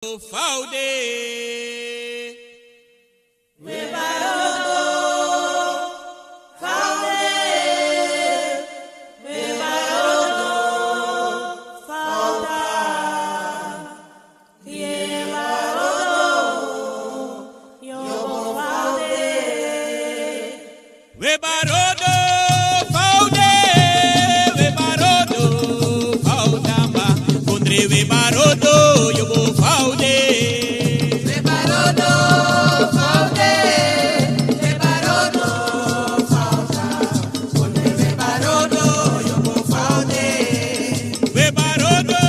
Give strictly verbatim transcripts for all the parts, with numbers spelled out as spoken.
Fa u de. We barodo, fa u de. We barodo, fa u de. We barodo, yo bo fa u de. We barodo, fa u de, we barodo, fa u de amba. Kondre we barodo, yo bo fa u de. We barodo, fa u de, we barodo, fa u de. Kondre we barodo, yo bo fa u de. We barodo,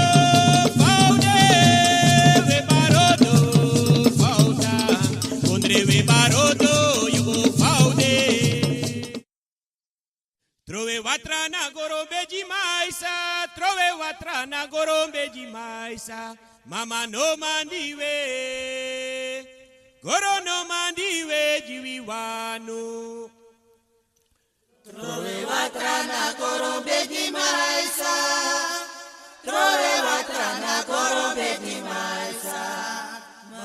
fa u de, we barodo, fa u de. Kondre we barodo, yo bo fa u de. Trowe watra na goro bedi maisa, trowe watra na goro bedi maisa. Mama no mandi we, goro no mandi we, di wi wani. Trowe watra na goro bedi maisa, trowe watra na goro bedi maisa.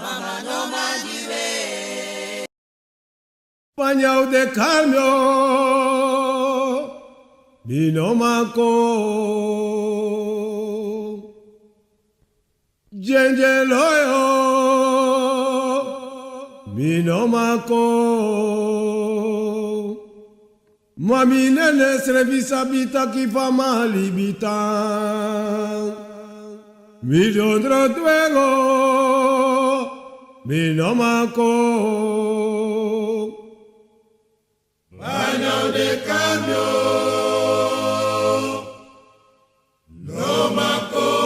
Mama no mandi we. Panya u de kalmio, mi no man kon. Djendje loyo, mi no man kon. Ma mi nene srefi sabi taki fa mi libi tan. Mi dondro dwengo, mi no man kon. Banya u de kalmio, no man kon.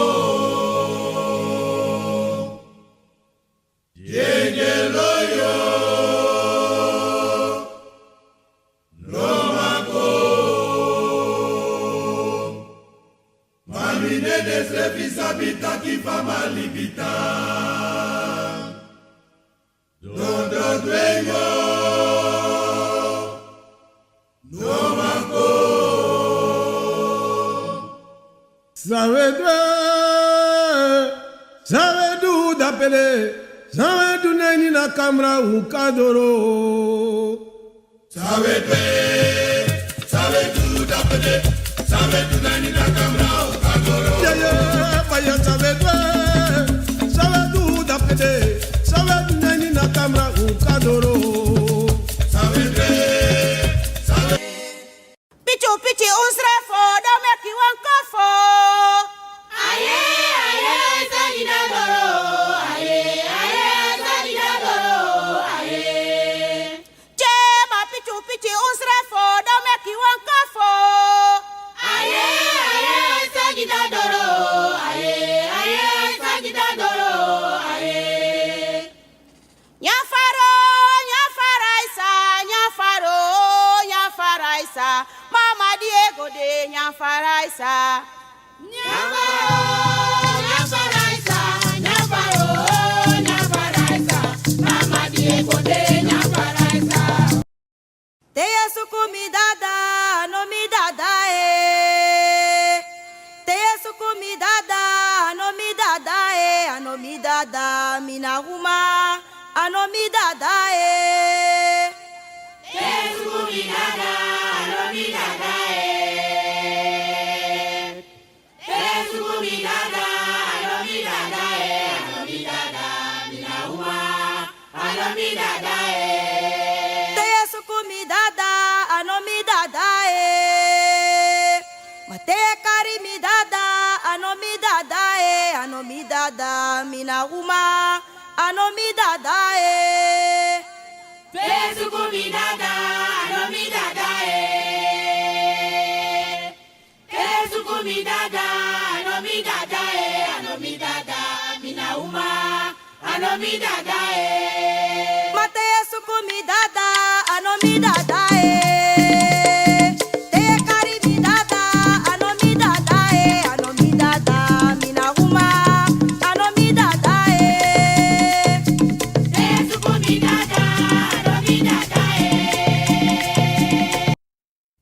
Djendje loyo, no man kon. Ma mi nene srefi sabi taki fa mi libi tan. Dondro dwengo, no man kon. San we du, san we du dapede, san we du na ini a kamra un kan doro. San we du, san we du dapede, san we du na ini a kamra un kan doro. Yeah, yeah, fire, san we du, san we du dapede, san we du na ini a kamra un kan doro. San we du, san we Pichu pichi un srefo, dan meki wan kofo. Aye, aye, aye, sagi na doro. Aye, aye, aye, sagi na doro. Aye. Che ma pichu pichi un srefo, dan meki wan kofo. Aye, aye, aye, sagi na doro. Aye, aye, aye, sagi na doro. Aye. Nyafaro, nyafaraisa, nyafaro, nyafaraisa. Mama Diego de nyafaraisa. Nyafaro, nyafaraisa, nyafaro, nyafaraisa. Mama Diego de nyafaraisa. Te yu e suku mi dada, a no mi dada e. Te yu e suku mi dada, a no mi dada e, a no mi dada, mi na uma, a no mi dada e. Te yu e suku mi dada, a no mi dada e. Te yu e suku mi dada, a no mi dada e, a no mi dada, mi na uma, a no mi dada e. Te yu e suku mi dada, a no mi dada e. Ma te yu e kari mi dada, a no mi dada e, a no mi dada, mi na uma, a no mi dada e. Te yu e suku mi dada, a no mi dada e. Te yu e suku mi dada, a no mi dada e, a no mi dada, mi na uma, a no mi dada e. Ma te yu e suku mi dada, a no mi dada e. Te yu e kari mi dada, a no mi dada e, a no mi dada, mi na uma, a no mi dada e. Te yu e suku mi dada, a no mi dada e.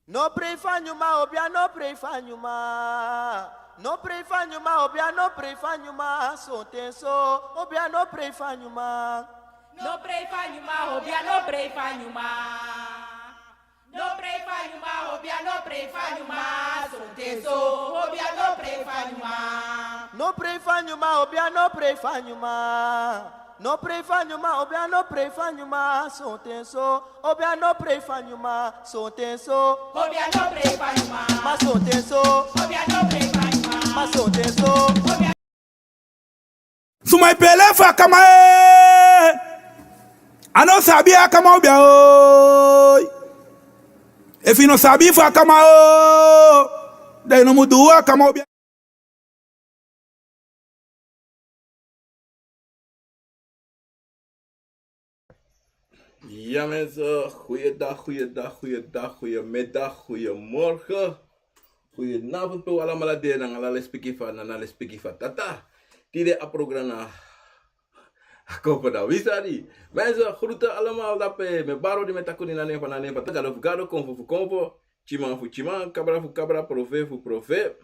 No prei fa nyuma obi Obia no pray for Nyuma. No pray for Nyuma, Obia no pray for Nyuma. So ten so, Obia no pray for Nyuma. No pray for Nyuma, Obia no pray for Nyuma. No pray for Nyuma, Obia no pray for Nyuma. So ten so, Obia no pray for Nyuma. No pray for Nyuma, Obia no pray for Nyuma. No pray for Nyuma, Obia no pray for Nyuma. So ten so, Obia no pray for Nyuma. So ten so, Obia no pray for Nyuma. Ma so ten so, Obia no pray for Nyuma. Ma so ten so, Obia. Suma e pele fu a kama e. A no sabi a kama, Obia o. Efu yu no sabi fu a kama o, dan yu no mu du a kama, Obia. Ja mensen, goeiedag, goeiedag, goeiedag, goeiemiddag, goeiemorgen, goedenavond pe un alamala de, nanga ala lespeki fu a nana, lespeki fu a tata. Tide a programa na Kopo na Wisani. Mensen, groeten allemaal dape. Mi e bari odi, mi e taki odi na nen fu, na nen fu Gado fu Gado, Konfo fu Konfo, Tyiman fu Tyiman, Kabra fu Kabra, Profeet fu Profeet.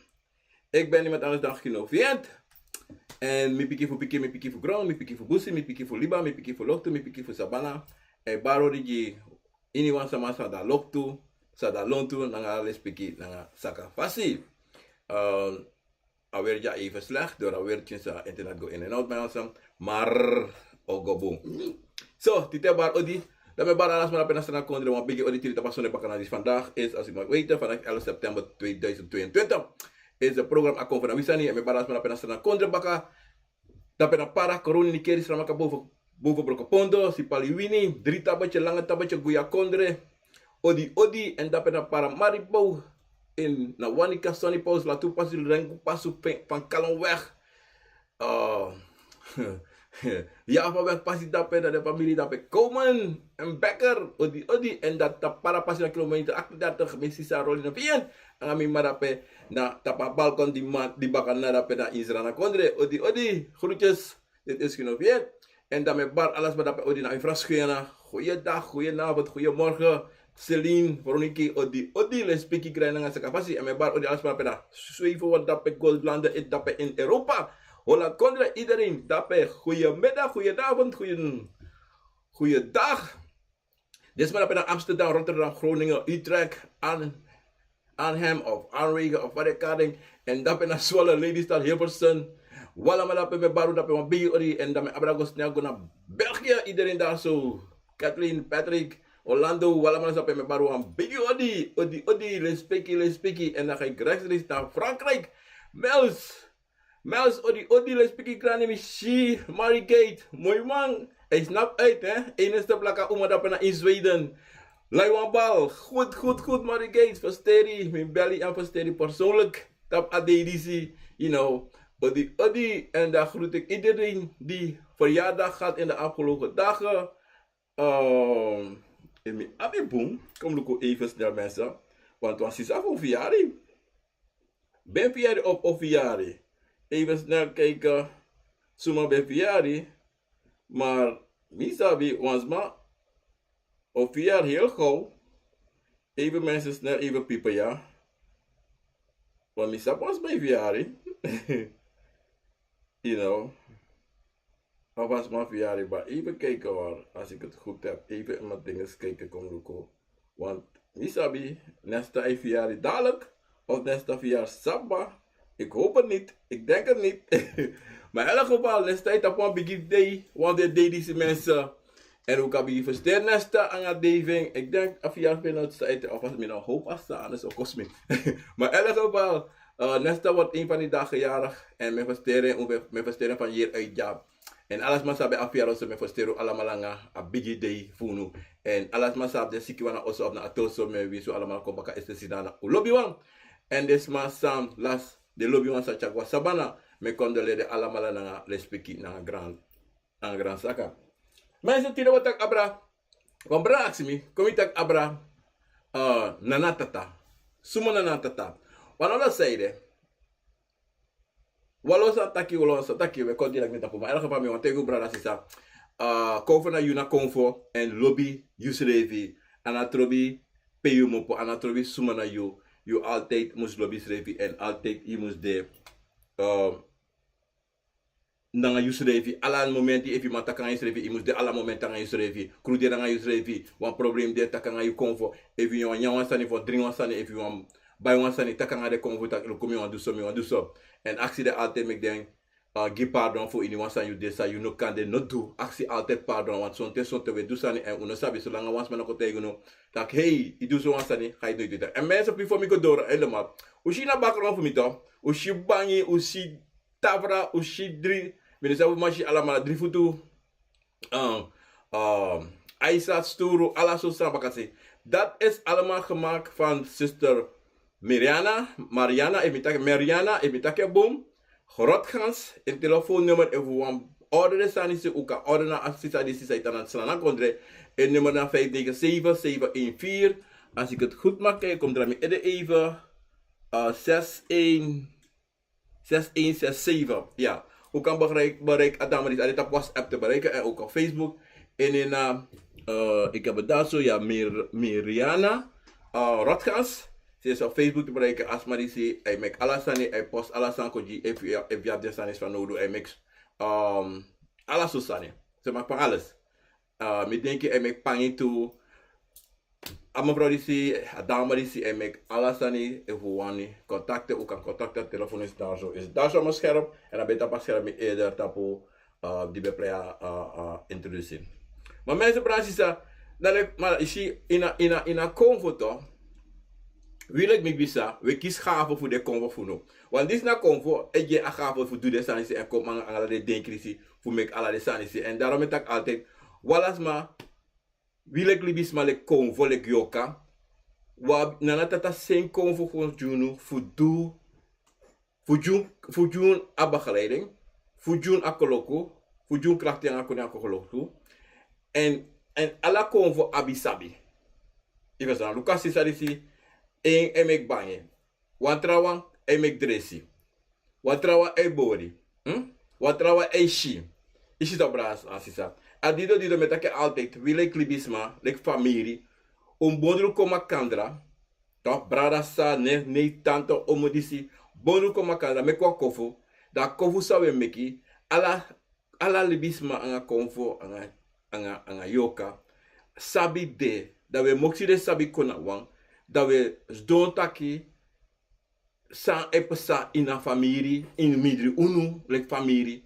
Ik ben niemand anders dan Gino Vient. En mi piki fu piki, mi piki fu gron, mi piki fu busi, mi piki fu liba, mi piki fu loktu, mi piki fu sabana. E bari odi gi iniwan sama san de na loktu, san de na lontu, nanga ala lespeki, nanga saka fasi. Ehm, a weer dya even slecht, door a weer sinds a internet go in en out bij ons, maar o go bun. So, tide bari odi, dan mi e bari ala sma dape na Sranan Kondre wan bigi odi. Tide tapu a sonde baka na disi vandaag is, als u mag weten, vanaf elf september tweeduizend tweeëntwintig is het programma Kopo na Wisani. En mi e bari ala sma dape na Sranan Kondre baka, dape na Para, Koroni, Nickerie, Saramacca, boven, boven Brokopondo, Sipaliwini, Drie Tabetje, Lange Tabetje, Guya Kondre, odi odi, en dape na Paramaribo, en na Wanica, Sony Paus, Latu Pasi, Rengu Pasu, Pen-, Van Kallenweg. Eh, Java weg pasi dape, na de familie dape Komen en Becker, odi odi, en dati na Para pasi na kilometer achtendertig, mi sisa Rolina Vien, nanga mi mama dape na tapu a balkon di ma-, di baka na dape na Sranan Kondre, odi odi, groetjes. Dit is Gino Vien. En dan mi e bari ala sma dape odi na infraschena. Goeiedag, goedenavond, goedemorgen. Celine, Veroniki, odi odi, lespeki, grai nanga saka fasi. En mi e bari odi ala sma dape na Zweven, want dape Goldlanden is dape in Europa. Holland Kondre, iedereen dape. Goedemiddag, goedenavond, goeden, goeiedag. Den sma dape na Amsterdam, Rotterdam, Groningen, Utrecht, Arn-, Arnhem of Arnwegen of Waddekading. En dape na Zwolle, Lelystad, Hilversum. Un alamala dape mi e bari dape wan bigi odi. En dan mi e abra go snel go na België. Iedereen daar zo. Kathleen, Patrick, Orlando, un alamala dape mi e bari wan bigi odi. Odi odi, lespeki, lespeki. En dan ga ik rechtstreeks naar Frankrijk. Mels. Mels, odi odi, lespeki, krani, mi si Marigate, moi man. Hij snap uit, hè? Enigste blaka uma dape na in Zweden. Lai wan bal. Goed, goed, goed, Marigate. Versteri, mi beli en versteri persoonlijk. Tapu a dei disi, you know. Odi odi, en dan groet ik iedereen die verjaardag had in de afgelopen dagen. Ehm, en mi abi bun, kom luku even snel, mensen. Want wan sisa fu verjaardag. Ben verjaardag of, of verjaardag? Even snel kijken. Suma ben verjaardag. Maar mi sabi wan sma o verjaardag heel gauw. Even mensen snel even piepen, ja. Want mi sabi wan sma ben verjaardag. You know. Of a sma verjaardag, maar even kijken hoor. Als ik het goed heb, even in mijn dinges kijken, kom luku. Want mi sabi, Nesta e verjaardag dadelijk, of Nesta verjaardag sabba. Ik hoop het niet, ik denk het niet. Maar in elk geval, Nesta e tapu wan bigi dei, want de dei disi, mensen. En un kan bigin versteri Nesta nanga dei fu en. Ik denk a verjaardag fu en, of a, mi no hoop a san, anders o kost mi. Maar in elk geval, eh, Nesta wordt een van die dagen jarig. En mi e versteri en, mi e versteri en van hier uit, ja. En ala sma san ben abi verjaardag, so mi e versteri un alamala nanga a bigi dei fu unu. En ala sma san abi den sikiwan na oso of na at'oso, mi e winsi un alamala kon baka, ete sina na un lobiwan. En den sma san lasi den lobiwan san tyari go na sabana, mi e kondoleri den alamala nanga lespeki, nanga gran, nanga gran saka. Mensen, tide wi o taki abra, wan brada aksi mi, kon mi taki abra, eh, nana tata. Suma nana tata? Wan ala san ede. Wan lo san taki, wan lo san taki, wi e kon direct na tapu. Ma in elk geval mi wani taigi un brada, sisa. Ah, Konfo na yu, na Konfo, en lobi yusrefi. A no trobi pe yu mupu, a no trobi suma na yu. yu altijd mus lobi srefi en altijd yu mus de, eh, nanga yu srefi ala momenti. Efu yu man taki nanga yu srefi, yu mus de ala momenti nanga yu srefi. Kru de nanga yu srefi. Wan problem de, taki nanga yu konfo. Efu yu wan nyan wan sani, fu dringi wan sani, efu yu wan bai wan sani, taki nanga den konfo taki luku, mi wan du so, mi wan du so. En aksi den altijd meki den, eh, gi pardon fu ini wan sani yu de san yu no kan de, no du. Aksi altijd pardon, want sonten, sonten wi e du sani en un no sabi. Solanga wan sma no kon taigi unu taki hei, yu du so wan sani, ga yu no du dati. En mensen, bifo mi go doro helemaal, un si na bakron fu mi toch, un si bangi, un si tabra, un si dri, mi no sabi, un man si alamala dri futu, um, um, aisa, sturu, ala sortu sani bakasi. Dat is allemaal gemaakt van zuster Mariana, Mariana, efu mi taki Mariana, efu mi taki bun, Rotgans, en telefoonnummer, efu wan orde den sani disi, un kan orde na a sisa disi san e tan na Sranan kondre. En nummer na vijf negen zeven zeven een vier. Als ik het goed mag kijken, komt er aan mijn ede even, eh, zes een, zes een zes zeven. Ja, un kan bereik, bereik a dame disi, a de tapu WhatsApp te bereiken en ook op Facebook. En in, eh, eh, ik heb het daar zo, ja, Mir-, Miriana, eh, Rotgans. Ze is op Facebook te bereiken. A sma disi, hij maakt ala sani, hij post ala sani kon gi, efu, efu yu abi den sani disi fu nodu, hij maakt, ehm, ala sortu sani. Ze maakt van alles. Eh, mi denki hij maakt pangi tu. A mevrouw disi, a dame disi, hij maakt ala sani, efu un wani contacten, un kan contacten, telefoon is daar zo, is daar zo op mijn scherm. En dan ben je tapu a scherm eerder tapu, eh, di ben prei a, eh, eh, introductie. Maar mensen, brada, sisa, dan leki, maar yu si, ini a, ini a, ini a konfo toch, wi leki mi bisa, wi e kisi gave fu den konfo fu unu. Want disi na konfo e gi a gave fu du den sani disi en kon nanga ala den denkri disi fu meki ala den sani disi. En daarom mi e taki altijd, wan ala sma, wi leki libisma, leki konfo, leki yorka, wi abi, na a tata seni konfo kon gi unu fu du, fu gi unu, fu gi unu a begeleiding, fu gi unu a koloku, fu gi unu krakti nanga koni a koloku. En, en ala konfo abi sabi. Yu e ferstan, luku a sisa disi, en e meki bangi. Wan trawan e meki dresi. Wan trawan e bori. Hm? Wan trawan e si. Yu si toch, brada, sisa. A didon, didon mi e taki altijd, wi leki libisma, leki famiri, un bondru kon makandra, toch, brada, sisa, ne, ne, tante, omu, disi, bondru kon makandra, meki wan konfo. Dan a konfo san wi e meki, ala, ala libisma nanga konfo, nanga, nanga, nanga yorka, sabi de, dan wi e moksi den sabi kon na wan, dan wi e sidon taki san e pasa ini a famiri, ini mindri unu leki famiri.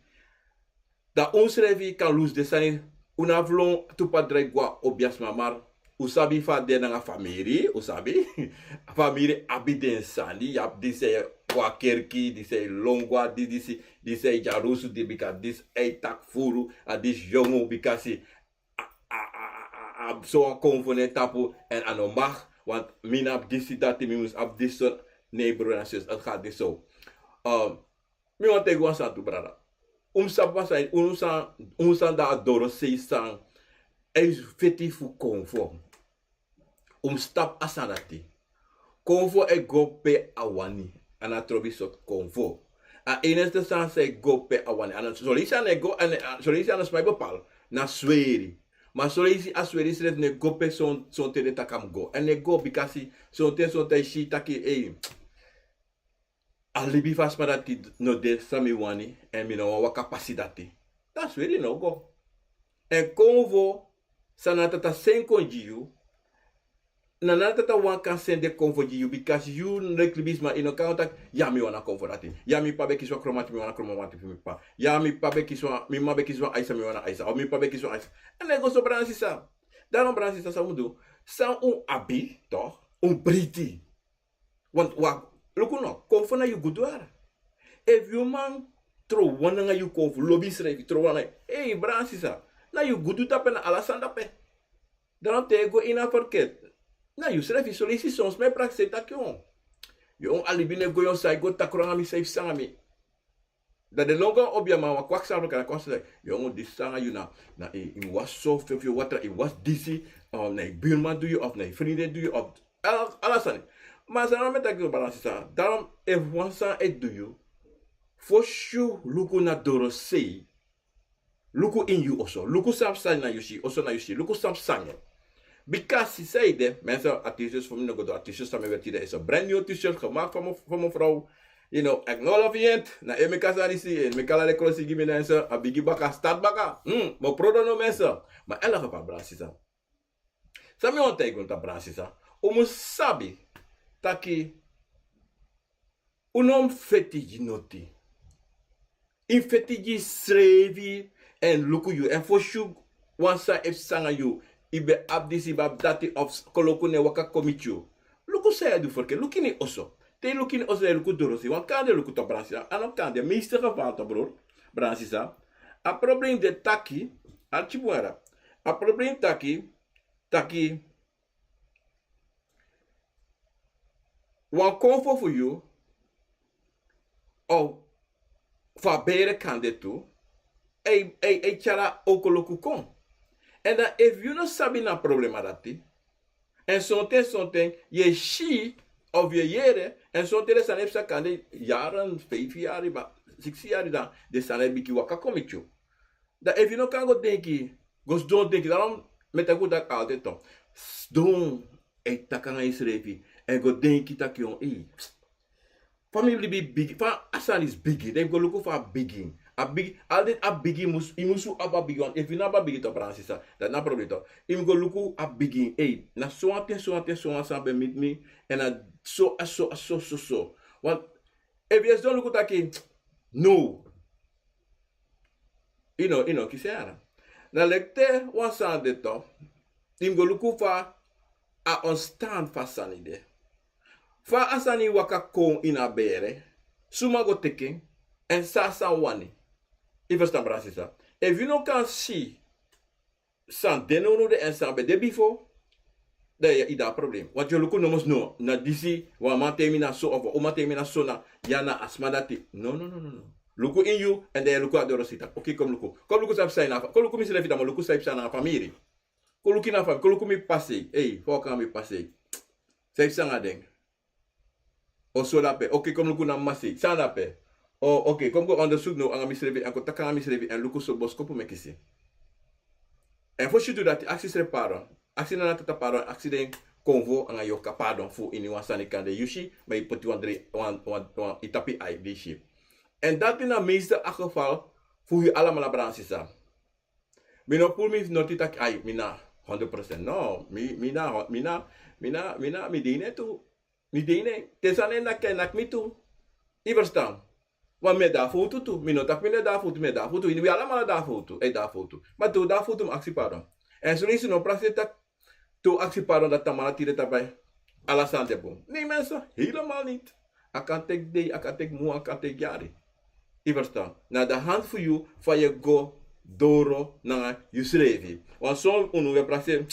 Dan unsrefi kan lusu den sani, un no abi lon tu padrai gwa obiasma, maar un sabi fa a de nanga famiri, un sabi. Famiri abi den sani, yu abi disi e go a kerki, disi e lon go a disi, disi, disi e dyarusu, di bika disi e taki furu, a disi yongu, bikasi a, a, a, a, a, so wan konfo na en tapu, en a no mag, want mi no abi disi, dati, mi mus abi disi, so. Nee, broer en zus, het gaat niet zo. Ehm, mi wani taigi wan sani tu, brada. Un sabi fa san, un san, un san de a dorosei san e feti fu konfo. Un mus tapu a sani dati. Konfo e go pe a wani. A no trobi sortu konfo. A enigste sani san e go pe a wani. A no, son leisi a no e go, a no, son leisi a no sma e bepaal. Na sweri. Ma son leisi a sweri srefi no e go pe son, sonten den taki a mus go. A no e go, bikasi sonten, sonten yu si taki, ei, a libi fu a sma dati no de san mi wani, en mi no wani waka pasi dati. Dan a sweri no go. En konfo san na tata seni kon gi yu, na, na tata wan kan seni den konfo gi yu, bikasi yu leki libisma, yu no kan taki, ya, mi wani a konfo dati. Ya, mi p'pa ben kisi wan kromati, mi wani a kromati fu mi p'pa. Ya, mi p'pa ben kisi wan, mi m'ma ben kisi wan aisa, mi wani a aisa. Of mi p'pa ben kisi wan aisa. A no e go so, brada, sisa. Daarom, brada, sisa, san un mus du, san un abi, toch, un mus breiti. Want wak, luku no, konfo na yu gudu. Efu yu man trouwan nanga yu konfo, lobi yusrefi, trouwan nanga yu, ei, brada, sisa, na yu gudu dape, na ala sani dape. Dan te yu go ini a verkeerd, na yusrefi. Son leisi son sma e prakseri taki, o, yu, a libi no e go, yu san e go takru nanga mi, san e psa nanga mi. Dan den lon go a obiaman, wan kwakzalver, kan kwakzalver taki, yu, disi sani nanga yu, na, na, yu, yu wasi so, fu yu watra, yu wasi disi, o, na yu buurman du yu, of na yu vrienden du yu, of ala, ala sani. Ma san mi e taki, brada, sisa, daarom, efu wan sani e du yu, fosi yu luku na dorosei, luku ini yu oso, luku san psa na yu si, oso na yu si, luku san psa. Bika si san ede, mensen, a t-shirt fu mi no go doro, a t-shirt san mi weri tide is een brand new t-shirt gemaakt van me, van mevrouw. You know, acknowledgement, na e meki a sani si, en meki ala den krosi gi mi na en so, a bigi baka, start baka. Hmm, mi o prudu no mensen. Ma en laga fa Brada Sisa. San mi wani taigi unu, Brada Sisa. Un mus sabi taki un no mus feti gi noti. Yu mus feti gi yusrefi, èn luku yu. Èn fosi yu wan sani e psa nanga yu, yu ben abi disi, yu ben abi dati, of koloku no e waka kon miti yu. Luku san yu e du ferkeri, luku ini oso. Te yu luku ini oso, yu luku doro sei. Wan kande luku, Brada Sisa. A no kande, meeste geval, brada, Brada Sisa. A problem de taki, arki bun, a problem taki, taki wan konfo fu yu, of fu a bere kande tu, e, e, e tyari a owkoloku kon. Èn dan efu yu no sabi na a problema dati, èn sonten, sonten yu e si, of yu e yere, èn sonten den sani e psa kande yari, feifi yari, ma siksi yari, dan den sani e bigin waka kon miti yu. Dan efu yu no kan go denki, go sidon denki, dan mi e taki un dati altijd toch. Sidon, e taki nanga yusrefi, èn go denki taki, ei, fa mi libi bigi, fa a sani disi bigi, dan yu mus go luku fa a bigi. A bigi, altijd a bigi mus, yu mus abi a bigi wan. Efu yu no abi a bigi toch, Brada Sisa, dati na problem toch. Yu mus go luku a bigi, ei, na sowan ten, sowan ten, sowan sani ben miti mi, èn a so, a so, a so, so, so. Want efu yu e sidon luku taki, no. Yu no, yu no kisi en. Na leki te wan sani de toch, yu mus go luku fa a ontstaan fu a sani de. Fa a sani waka kon ini a bere, suma go teki en, èn san a sani wani. Yu ferstan, Brada Sisa. Efu yu no kan si san de nownow de èn san ben de bifo, dan yu de a problem. Want yu o luku nomo, no, na disi, wan man taigi mi na so, of wan uma taigi mi na so, na ya na a sma dati. No, no, no, no, no. Luku ini yu, èn dan yu e luku a doro sei taki, okay, kon luku. Kon luku san e psa ini a fa-, kon luku misrefi, dan mi o luku san e psa nanga famiri. Kon luku ini a famiri, kon luku mi p'pa sei. Ei, fa a waka nanga mi p'pa sei. San e psa nanga den. O so dape, okay, kon luku na mama sei. San dape. O, okay, kon go onderzoek now nanga misrefi, èn kon taki nanga misrefi, èn luku so boskopu mi e kisi. Èn fosi yu du dati, aksi yusrefi pardon. Aksi nana tata pardon, aksi den konfo nanga yu kaba pardon fu ini wan sani kande yu si, ma yu poti wan dri-, wan, wan, wan, yu tapu yu ai di yu si. Èn dati na meeste a geval fu wi alamala, Brada Sisa. Mi no puru mi noti taki, ai, mi na honderd procent. No, mi, mi na, mi na, mi na, mi na, mi de ini en tu. Mi de ini en. Te sani e naki, e naki mi tu. Yu ferstan. Want mi e de a fowtu tu. Mi no taki mi no e de a fowtu, mi e de a fowtu. Ini wi alamala de a fowtu. E de a fowtu. Ma te un de a fowtu, mi aksi pardon. Èn son leisi no prakseri taki te un aksi pardon, dan tamara tide tapu ala sani de bun. Nee mensen, helemaal niet. A kan teki dei, a kan teki mun, a kan teki yari. Yu ferstan. Na de hand fu yu fa yu e go doro nanga yusrefi. Want son unu e prakseri,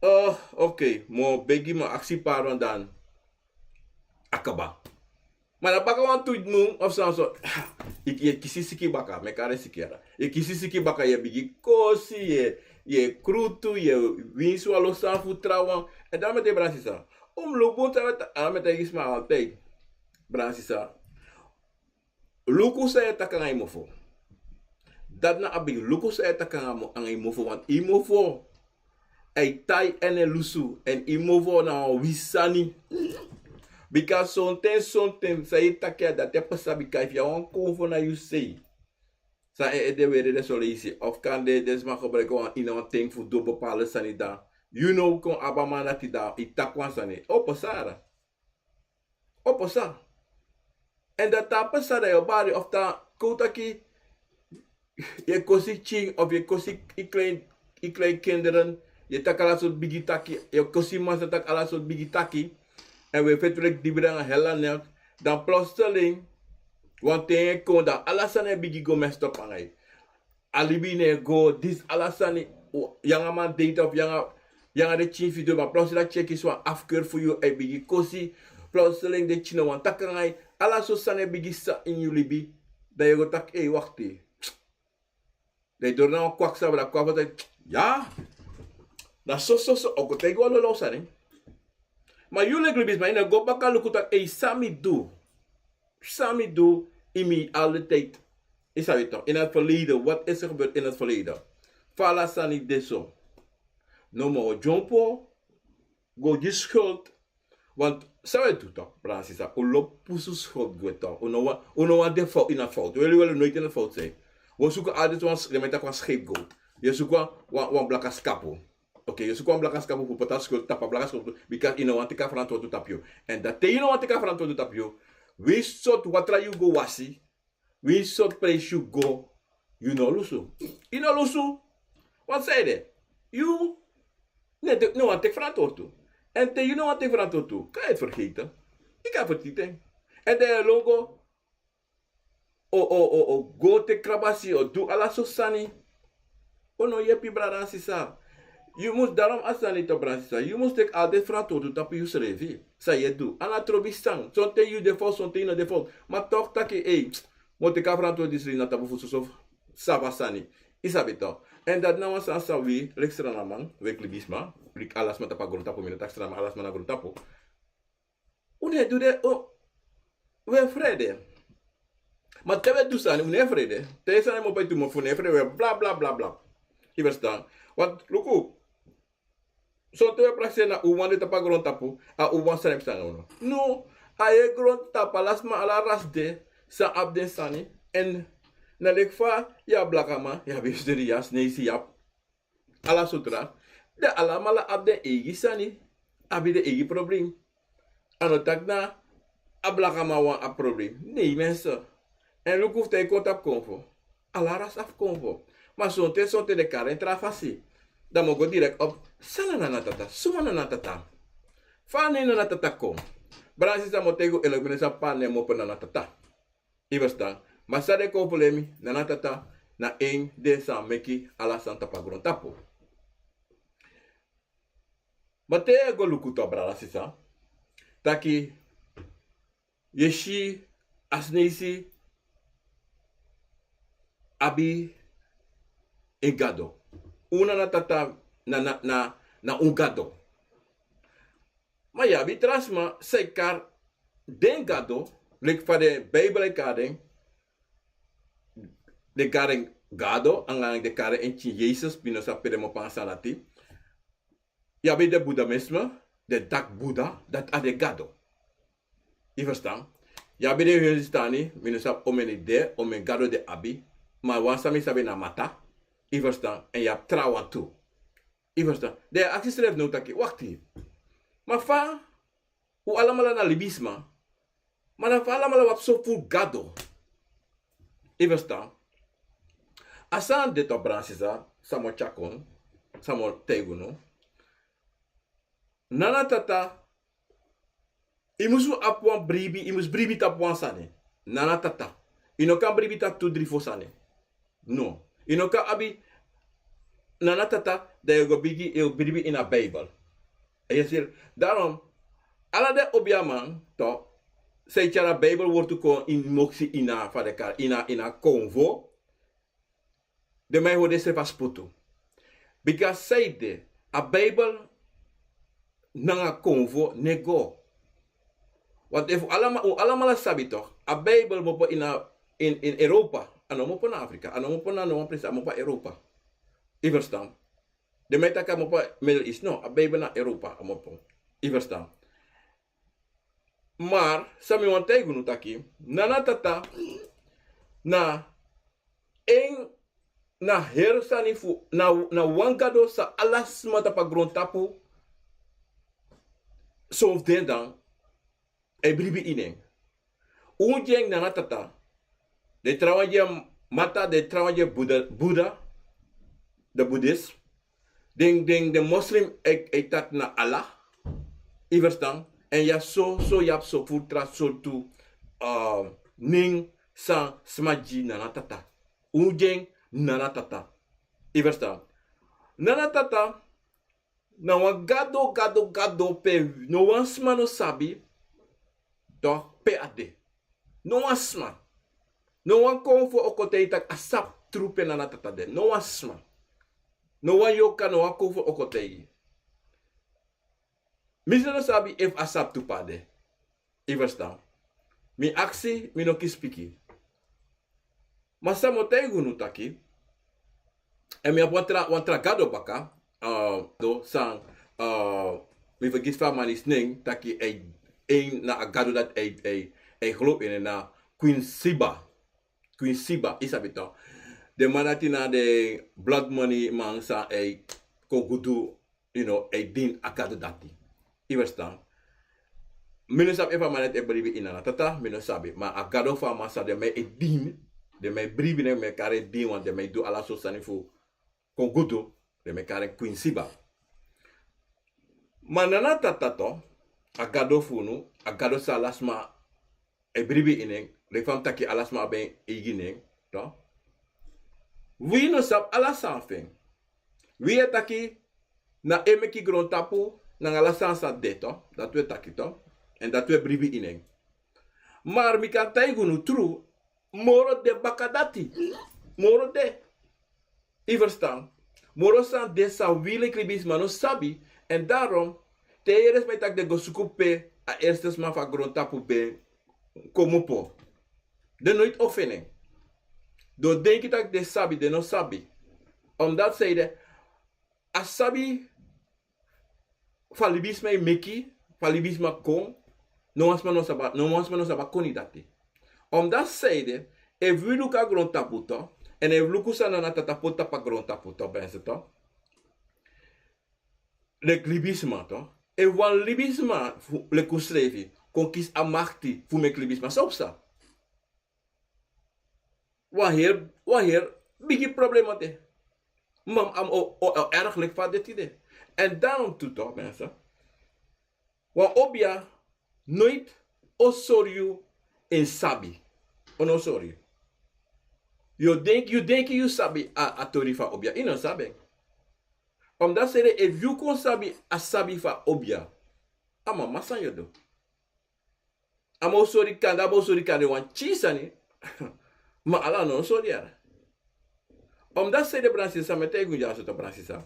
oh, okay, mi o begi, mi o aksi pardon, dan a kaba. Ma na baka wantu mun of san so, yu, yu e kisi siki baka, mi e kari siki ya. Yu e kisi siki baka, yu e bigin kosi, yu e, yu e krutu, yu e winsi wan lo sani fu trawan. Èn dan mi e taigi, Brada Sisa, un mus luku bun san mi e ta-, a mi e taigi sma altijd. Brada Sisa, luku san yu e taki nanga yu mofo. Dati na a bigi, luku san yu e taki nanga mo-, nanga yu mofo, want yu mofo, a e tai èn a e lusu, èn yu mofo na wan wisi sani. Bika sonten, sonten san yu e taki ya, dati e pasa, bika efu yu abi wan konfo na yu sei, san e ede weri den son leisi, of kande den sma gebruiki wan ini wan ten fu du bepaalde sani, dan yu no kon abi a man dati, dan yu taki wan sani. O pasa. O pasa. Èn dan te a pasa, dan yu o bari, of te kon taki yu e kosi pikin, of yu e kosi yu klein, yu klein kinderen, yu e taki ala sortu bigi taki, yu e kosi masaa, taki ala sortu bigi taki, èn wi e feti leki dibri nanga hel nanga nel, dan plotseling wan ten e kon, dan ala sani e bigin go messed up nanga yu. A libi no e go, disi ala sani, yu nanga man date of yu nanga, yu nanga den pikin fu yu du, ma plotseling a pikin e kisi wan afkeur fu yu, a e bigin kosi, plotseling den pikin no wani taki nanga yu, ala sortu sani e bigin psa ini yu libi, dan yu o go taki, ei, wakti. Dan yu doro na wan kwakzabra, kwakzabra, ya, na so, so, so, o go taigi wan lawlaw sani. Ma yu leki libisma, yu no e go baka luku taki, ei, san mi du, san mi du in mi oude tijd. Yu sabi toch, in het verleden, wat is er gebeurd in het verleden? Fa ala sani de so. No, ma o dyompo go gi skuld. Want san wi e du tok, brada sisa, un lobi pusu skuld gwe tok. Un no wani, un no wani de fout, ini a fout. Weli weli, un no e de ini a fout sei. Wi o suku altijd wan s-, den e taki wan scapegoat. Yu e suku wan, wan, wan blaka skapu. Oké, yu e suku wan blaka skapu fu poti a skuld tapu a blaka skapu, because yu no wani teki a frantwortu tapu yu. Èn dati te yu no wani teki a frantwortu tapu yu, winsi sortu watra yu go wasi, winsi sortu prijsi yu go, yu no lusu. Yu no lusu. Want san ede, yu no e de, no wani teki frantwortu. Èn te yu no wani teki frantwortu, kan yu e fergeiti. Yu kan fergeiti en. Èn dan yu e lon go, o, o, o, o, go teki krabasi, o du ala sortu sani. O no yepi, brada sisa. Yu mus, daarom a sani tok, brada sisa, yu mus teki altijd frantwortu tapu yusrefi. San yu e du, a no trobi san. Sonten yu de fout, sonten yu no de fout. Ma tok taki, ei, mi o teki a frantwortu disi na tapu fu soso saba sani. Yu sabi tok. Èn dati na wan sani san wi, leki Srananman, leki libisma, leki ala sma tapu a grontapu, mi no taki Srananman, ala sma na grontapu. Un no e du de, o, wi e frede. Ma te wi e du sani, un no e frede. Te sani e mopo ete, un no e frede, wi e bla, bla, bla, bla. Yu ferstan? Want luku, sonten wi e prakseri na un wan de tapu a grontapu, a un wan sani e psa nanga unu. No, a heri grontapu, ala sma, ala rasi de, san abi den sani, èn na leki fa yu abi blakaman, yu abi Nigerian, Azineisi, yu abi ala sortu rasi. Den alamala abi den eigi sani, abi den eigi problem. A no taki na a blakaman wan abi problem. Nei, mensen. Èn luku fu te yu kon tapu konfo. Ala rasi abi konfo. Ma sonten, sonten den kari en tra fasi. Dan mi o go direct op, san na Nana Tata? Suma na Nana Tata? Fa a nen Nana Tata kon? Brada sisa, mi o taigi unu eerlijk, mi no sabi pe a nen mopo Nana Tata. Yu ferstan? Ma san den kon fu lei mi, Nana Tata na en de san meki ala sani tapu a grontapu. Ma te yu e go luku tu, brada sisa, taki yu e si Azineisi abi en gado. Un Nana Tata na, na, na, na un gado. Ma yu abi tra sma san e kari den gado, leki fa den Bijbel e kari den, den kari en gado, anga den kari en pikin Yesus, mi no sabi pe den mopo a sani dati. Yu abi den Boeddhisme, den taki Buddha, dati a den gado. Yu ferstan? Yu abi den Hindustani, mi no sabi omeni de, omeni gado den abi, ma wan san mi sabi na Mata, yu ferstan, èn yu abi trawan tu. Yu ferstan? Dan yu e aksi yusrefi now taki, wakti. Ma fa un alamala na libisma, ma na fa alamala un abi so furu gado? Yu ferstan? A sani de tu, brada sisa, san mi o tyari kon, san mi o taigi unu. Nana Tata, yu musu abi wan bribi, yu mus bribi tapu wan sani. Nana Tata. Yu no kan bribi tapu tu, dri, fo sani. No. Yu no kan abi Nana Tata, dan yu go bigin, yu bribi ini a Bijbel. Yu e si? Daarom, ala den obiaman tu, san e tyari a Bijbel wortu kon ini moksi, ini a, fa den kari, ini a, ini a konfo, den man e hori densrefi a spotu. Bika san ede, a Bijbel nanga konfo no e go. Want efu alama-, un alamala sabi tu, a Bijbel mopo ini a, in, in Europa, a no mopo na Afrika, a no mopo na no wan presi, a mopo na Europa. Yu ferstan? Den man e taki a mopo Middle East, no, a Bijbel na Europa a mopo. Yu ferstan? Maar san mi wani taigi unu taki, Nana Tata na en, na heri sani fu, na, na wan gado san ala sma tapu a grontapu, son fu den dan e bribi ini en. Un gi en Nana Tata. Den trawan gi en Mata, den trawan gi en Buddha, Buddha, de Boeddhist. Den, den, den moslim e, e taki na Allah. Yu ferstan? Èn yu abi so, so, yu abi so furu tra sortu, ah, nen san sma gi Nana Tata. Un gi en Nana Tata. Yu ferstan? Nana Tata na wan gado, gado, gado pe no wan sma no sabi, toch, pe a de. No wan sma. No wan konfo o kon taigi taki a sabi tru pe Nana Tata de. No wan sma. No wan yorka, no wan konfo o kon taigi. Mi srefi no sabi efu a sabi tu pe a de. Yu ferstan? Mi aksi, mi no kisi piki. Ma san mi o taigi unu taki, èn mi abi wan tra, wan tra gado baka, eh, do san, eh, mi fergiti fa a man disi nen, taki a, a na a gado dati a, a, a gelow ini en na Queen Siba. Queen Siba, yu sabi tok. Den man dati na den blood money man san a kon go du, you know, a dini a gado dati. Yu verstan? Mi no sabi efu a man dati e bribi ini Nana Tata, mi no sabi. Ma a gado fu a man san den man e dini, den man e bribi, den man e kari en dini, want den man e du ala sortu sani fu kon go du, den man e kari en Queen Siba. Ma Nana Tata tok, a gado fu unu, a gado san ala sma e bribi ini en, leki fa mi taki ala sma abi en eigi nen, tok. Wi no sabi ala sani fu en. Wi e taki na en meki grontapu nanga ala sani san de tok, dati wi e taki tok, èn dati wi e bribi ini en. Ma mi kan taigi unu tru, moro de baka dati. Moro de. Yu verstan? Moro sani de san wi leki libisma no sabi, èn daarom te yu yere sma e taki den go suku pe a eerste sma fu a grontapu ben kmopo, den noiti o feni en. Den o denki taki den sabi, den no sabi. Omdati san ede, a sabi fa libisma e meki, fa libisma kon, no wan sma no sabi, no wan sma no sabi a koni dati. Omdati san ede, efu wi luku a grontapu tok, èn efu wi luku san Nana Tata poti tapu a grontapu tok, ben se tok, leki libisma tok, efu wan libisma fu, leki unsrefi, kon kisi a makti fu meki libisma, san o psa? Wan heri, wan heri bigi problema de. Ma a o, o, o erg leki fa a de tide. Èn daarom tu tok, mensen. Wan obia noiti o sori yu en sabi. O no sori yu. Yu o denki, yu denki yu sabi a, a tori fu a obia. Yu no sabi en. Omdati san ede, efu yu kon sabi a sabi fu a obia, a mama sani yu o du. A man o sori kande, a man o sori kande wan pikin sani. Ma ala no o sori yara. Omdati san ede, brada sisa, mi e taigi unu dyaso tok, brada sisa.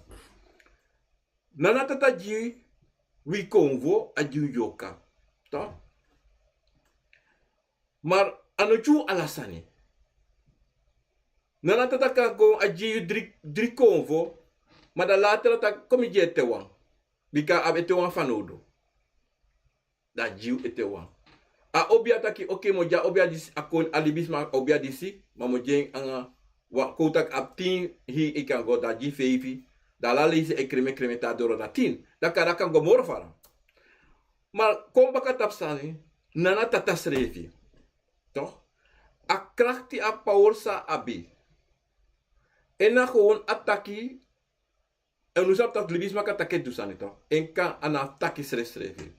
Nana Tata gi wi konfo, a gi wi yorka. Tok. Ma a no gi wi ala sani. Nana Tata kan kon, a gi yu dri, dri konfo, ma dan later a taki kon mi gi yu ete wan. Bika a abi ete wan fanowdu. Dan a gi yu ete wan. A obia taki, oké, mi o gi a obia disi, a kon, a libisma obia disi, ma mi o gi en anga wan, kon taki a abi tin hii, yu kan go, dan a gi yu feifi, dan ala leisi e kreme kreme te a doro na tin. Dan kaba, a kan go moro fara. Ma kon baka tapu sani, Nana Tata srefi. Tok? A krakti, a power san a abi. En na gewoon a taki, èn un sabi taki libisma kan taki e du sani tok. En kan a no taki srefsrefi.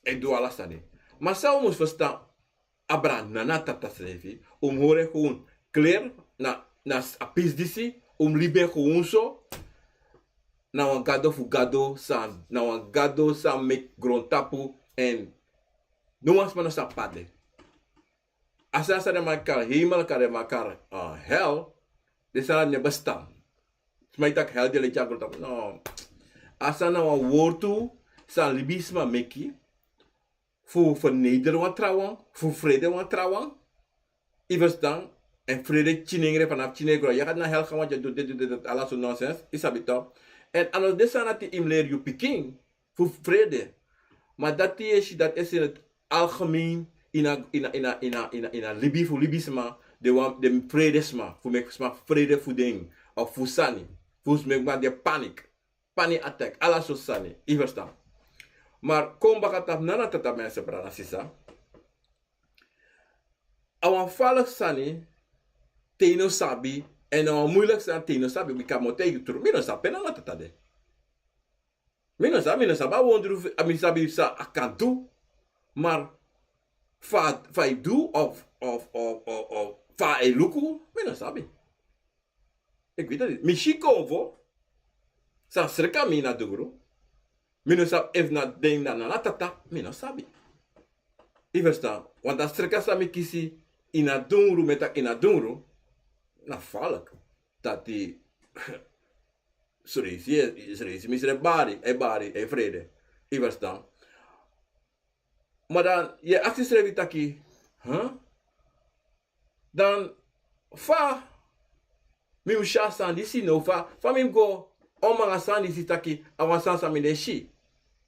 E du ala sani. Ma san un mus ferstan, a brada Nana Tata srefi, un mus hori en gewoon kler na, na s-, a pisi disi, un mus libi en gewoon so. Na wan gado fu gado san, na wan gado san meki grontapu èn no wan sma no sabi pe a de. A sani san den man e kari hemel, kari den man e kari, eh, hel, den sani dati no e bestaan. Sma e taki hel de leki a grontapu. No. A sani na wan wortu san libisma meki fu vernederen wan trawan, fu frede wan trawan. Yu verstan? Èn frede tyari en, fanafu tyari en gron. Yu e go na hel, want yu e du dit, du dit, du dit, ala sortu nonsens. Yu sabi tok. Èn a no de sani dati yu mus leri yu pikin fu frede. Ma dati yu e si, dati e si in het algemeen ini a, ini a, ini a, ini a, ini a, ini a libi fu libisma, den wan, den fredesma, fu meki sma frede fu den, of fu sani, fu meki man de panic, panic attack, ala sortu sani, yu verstan. Ma kon baka tapu Nana Tata, mensen, brada, sisa. A wan farlijk sani te yu no sabi, èn a wan moeilijk sani te yu no sabi, bika mi o taigi yu tru, mi no sabi pe Nana Tata de. Mi no sabi, mi no sabi a wondru, a mi sabi san a kan du, ma fa, fa a e du, of, of, of, of, of fa a e luku, mi no sabi. Eki witi dati. Mi si konfo san sreka mi ini a dungru. Mi no sabi efu na den na Nana Tata, mi no sabi. Yu verstan? Want a sreka san mi kisi ini a dungru, mi e taki ini a dungru, na farlijk. Dati srefi, srefi, mi srefi bari, e bari, e frede. Yu verstan? Ma dan yu e aksi yusrefi taki, huh? Dan fa mi mus si a sani disi now, fa, fa mi mus go O man a sani disi taki a wan sani san mi no e si.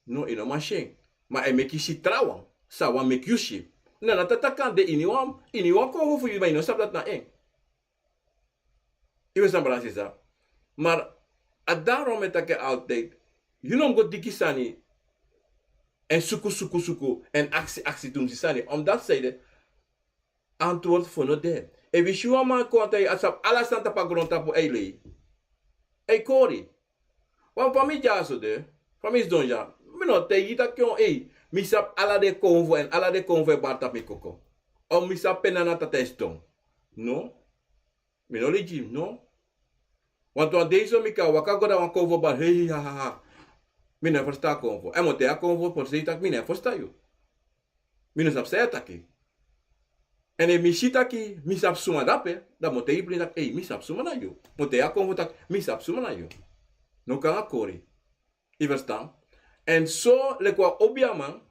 No, i no man si en. Ma a e meki yu si trawan san a wani meki yu si. Na na tata kan de ini wan, ini wan konfo fu yu, ma yu no sabi dati na en. Yu e sabi, brada, sisa. Maar a daarom e taki altijd, yu no mus go diki sani èn suku, suku, suku, èn aksi, aksi tumsi sani. Omdat zij de antwoord fu no de. Efu yu si wan man kon taigi a sabi ala sani tapu a grontapu, a e lei. A e kori. Wan fa mi dyaso de, fa mi sidon dya, mi no taigi yu taki, ei, mi sabi ala den konfo èn ala den konfo e bari tapu mi koko. Of mi sabi pe Nana Tata e sidon. No. Mi no lei gi, no. Want wan dei so mi kan waka go na wan konfo bari, hei, ha, ha, ha. Mi no e ferstan a konfo. Èn mi o taigi a konfo persei taki mi no e ferstan yu. Mi no sabi san yu e taki. Èn efu mi si taki mi sabi suma dape, dan mi o taigi a plen taki, ei, mi sabi suma na yu. Mi o taigi a konfo taki mi sabi suma na yu. No kon nanga kori. Yu ferstan? Èn so, leki wan obiaman,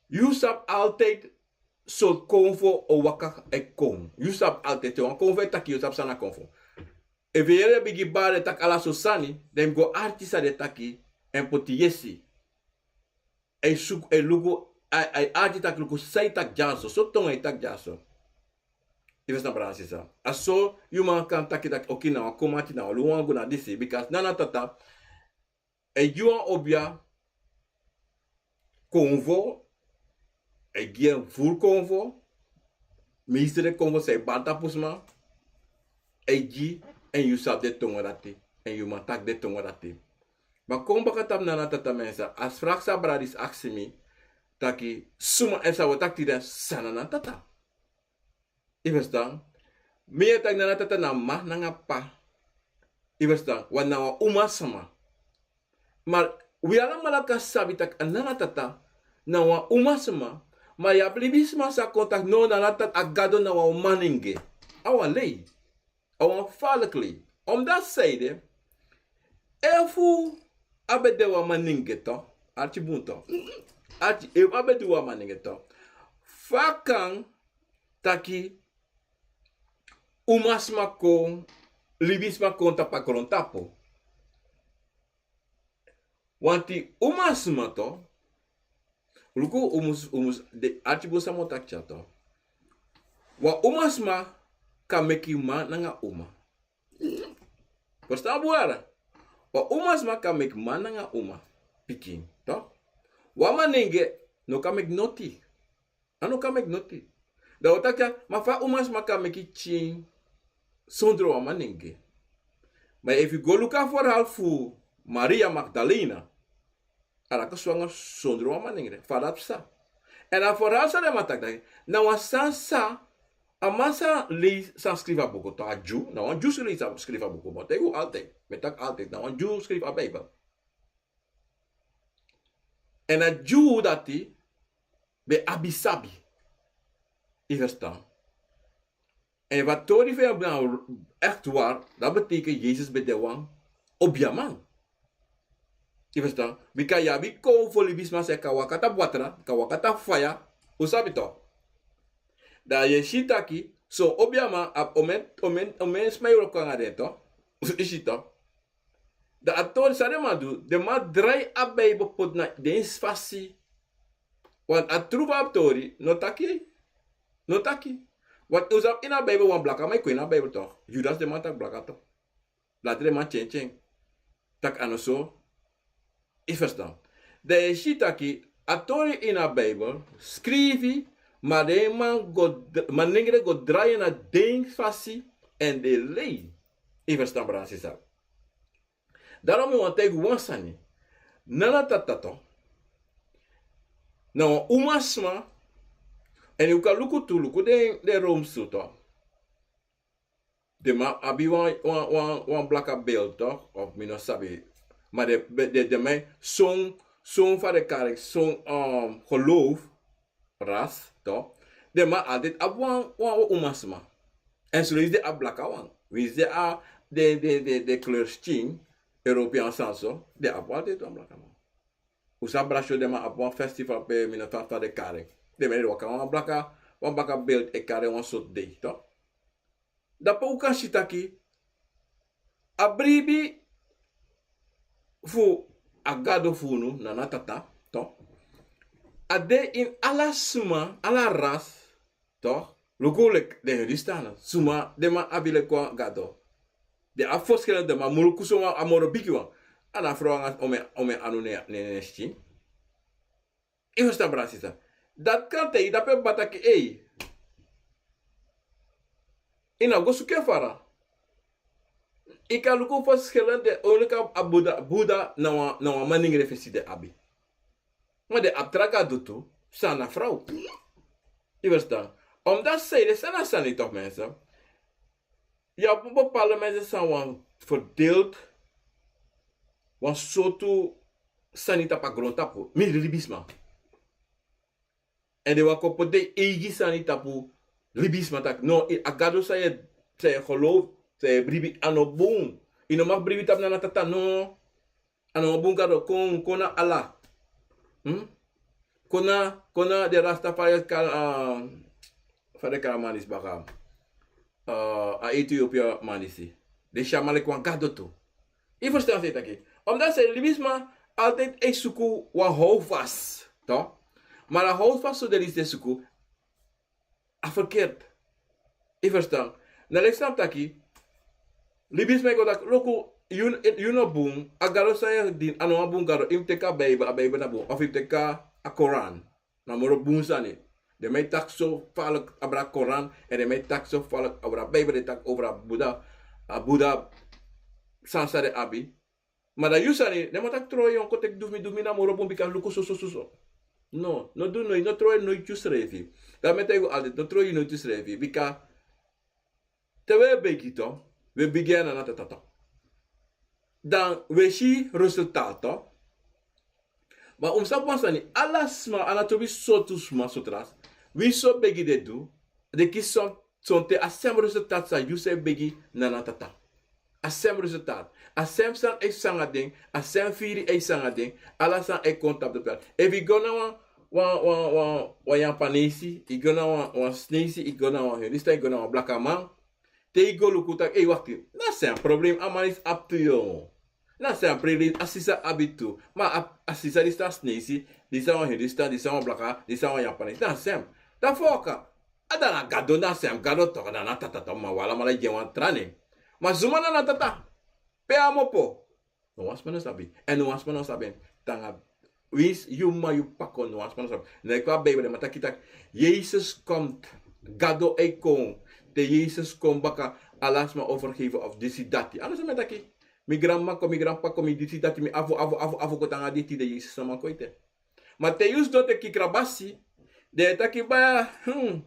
yu sabi altijd sortu konfo o waka e kon. Yu sabi altijd, te wan konfo e taki, yu sabi san na konfo. Efu yu yere den bigi bari e taki ala sortu sani, dan yu mus go arki san den e taki, èn poti yesi. A e suku, a e luku, a e, a e arki taki luku san yu taki dyaso, sortu tongo yu taki dyaso. Yu ferstan, brada, sisa? A so yu man kan taki taki, oké, na wan komati, na wan luku wan go na disi, because Nana Tata e gi wan obia konfo, e gi en furu konfo, meeste den konfo san e bari tapu sma, e gi, èn yu sabi den tongo dati, èn yu man taki den tongo dati. Ma kon baka tapu Nana Tata, mensen, a vraag san a brada disi aksi mi, taki suma, èn san wi o taki tide, san na Nana Tata. Yu ferstan? Mi e taki Nana Tata na mama nanga p'pa. Yu ferstan? Wan na wan umasma. Ma wi alamala kan sabi taki a Nana Tata na wan umasma. Ma yu abi libisma sa kon taki no, Nana Tata, a Gado na wan manenge. A wan lei. A wan faliki lei. Omdat zij de, efu a ben de wan manenge toch, arki bun toch. Arki, efu a ben de wan manenge toch, fa kan taki umasma kon, libisma kon tapu a grontapu? Want umasma toch, luku, un mus, un mus de arki bun san mi o taki dya toch. Wan umasma kan meki mama nanga mama. Ferstan bun, ara? Wan umasma kan meki mama nanga mama pikin, toch? Wan manenge no kan meki noti. A no kan meki noti. Dan wi o taki, ma fa umasma kan meki pikin sondro wan manenge? Ma efu yu go luku a verhaal fu Maria Magdalena, a laki swanger sondro wan manenge. Fa dati psa? Èn a verhaal san den man taki, na wan sani san a man san lei, san skrifi a buku toch, a Dyu, na wan Dyu lei, san skrifi a buku, ma te yu altijd, mi e taki altijd, na wan Dyu skrifi a Bijbel. Èn a Dyu dati ben abi sabi. Yu ferstan? Èn efu a tori fu en ben echt waar, dat betekent Yesus ben de wan obiaman. Yu ferstan? Bika yu abi konfo libisma san kan waka tapu watra, kan waka tapu faya. Un sabi toch? Dan yu e si taki son obiaman abi omen, omen, omen sma e wroko nanga den toch. Yu si toch? Dan a tori san den man du, den man drai a Bijbel poti na den fasi. Want a truth fu a tori no taki, no taki. Want un sabi, ini a Bijbel wan blakaman e kon ini a Bijbel toch. Judas, den man taki blaka toch. Later den man change en taki a no so. Yu ferstan? Dan yu e si taki a tori ini a Bijbel skrifi, ma den man go, manenge go drai en na den fasi èn den lei. Yu ferstan, brada, sisa? Daarom mi wani taigi wan sani. Nana Tata toch na wan umasma. Èn yu kan luku tu, luku den, den Romsu toch. Den man abi wan, wan, wan, wan blaka beeld toch, of mi no sabi. Ma den, den, den man, son, son fa den kari en, son, um, geloof, ras toch. Den man altijd abi wan, wan, wan umasma. Èn son leisi den abi blakawan. Winsi den a, den, den, den, den kleur skin, European sani so, den abi altijd wan blakaman. Un sabi Brazil, den man abi wan festival pe mi no sabi fa den kari en. Den man e waka wan blaka, wan blaka beeld e kari en wan sortu dei toch. Dape un kan si taki A bribi fu a gado fu unu, na na tata, to. A de ini ala sma, ala ras, to. Luku leki den Hindustana, suma den man abi leki wan gado. Den abi verschillende, ma mu luku suma a moro bigi wan. A na frow anga omen, omen anu ne, ne, ne skin. Yu ferstan, brada sisa? Dati kan taigi, dape baba taki ei, yu no go suku en fara. Yu kan luku verschillende, only kan a Buddha, Buddha na wan, na wan manengre fesi den abi. Ma den abi tra gado tu, san na frow. Yu ferstan? Omdat sei den sani, a sani toch, mensen. Yu abi bepaalde mensen san wani verdeeld wan sortu sani tapu a grontapu, mi libisma. Èn den wani kon poti den eigi sani tapu libisma, taki no, a gado san yu e, san yu e geloof, san yu e bribi, a no bun. Yu no mag bribi tapu na na tata, no. A no wan bun gado. Kon, kon na Allah. Hmm? Kon na, kon na den Rastafari, kan, ah, fa den kari a man disi baka. Ah, a Ethiopia man disi. Den si a man leki wan gado tu. Yu ferstan san mi e taki? Omdat sei libisma altijd e suku wan houvast, to. Ma a houvast san den disi e suku, a verkeerd. Yu ferstan? Na leki san mi taki, libisma e kon taki, luku, yu, yu no bun, a gado san yu e dini, a no wan bun gado, yu mus teki a Bijbel, a Bijbel na bun, of yu mus teki a Koran, na moro bun sani. Den man e taki so falek abra Koran, èn den man e taki so falek abra Bijbel, den taki over a Buddha, a Buddha sani san den abi. Ma dan yu sani, den man taki trowe yu, kon teki du fu mi, du fu mi na moro bun, bika luku so, so, so, so. No, no du noiti, no trowe noiti yusrefi. Dan mi e taigi yu altijd, no trowe yu noiti yusrefi, bika te wi e begi to, wi e begi na na tata to. Dan wi e si resultaat to. Ma un mus sabi wan sani, ala sma, a no trobi sortu sma, sortu ras. Winsi so begi den du, den kisi son Sonten a sem resultaat san yu san e begi na na tata. A sem resultaat. A sem sani e sanga den, a sem firi e sanga den, ala sani e kon tapu den pers. Efu yu go na wan, wan, wan, wan, wan Yapanesi, yu go na wan, wan Sinesi, yu go na wan Hindustan, yu go na wan blakaman, te yu go luku taki, ei, wakti, na sem problem a man disi abi tu, yo. Na sem problem a sisa abi tu. Ma a, a sisa disi na Sinesi, disi na wan Hindustan, disi na wan blaka, disi na wan Yapanesi. Na sem. Dan fa waka. A dan na Gado, na sem Gado toch, na na tata toch, ma wi alamala e gi en wan tra nen. Ma suma na na tata? Pe a mu opo? No wan sma no sabi. Èn no wan sma no sabi en. Te nanga winsi yu m'ma, yu p'pa kon, no wan sma no sabi. Na leki fa a Bijbel e taki taki, Yesus komt, Gado e kon. Te Yesus kon baka, ala sma o vergeven of disi dati. A no san mi e taki. Mi granmama kon, mi granp'pa kon, mi disi dati, mi afu, afu, afu, afu kon te nanga dei tide Yesus no man kon ete. Ma te yu sidon te kikrabasi, den e taki baya, hmm,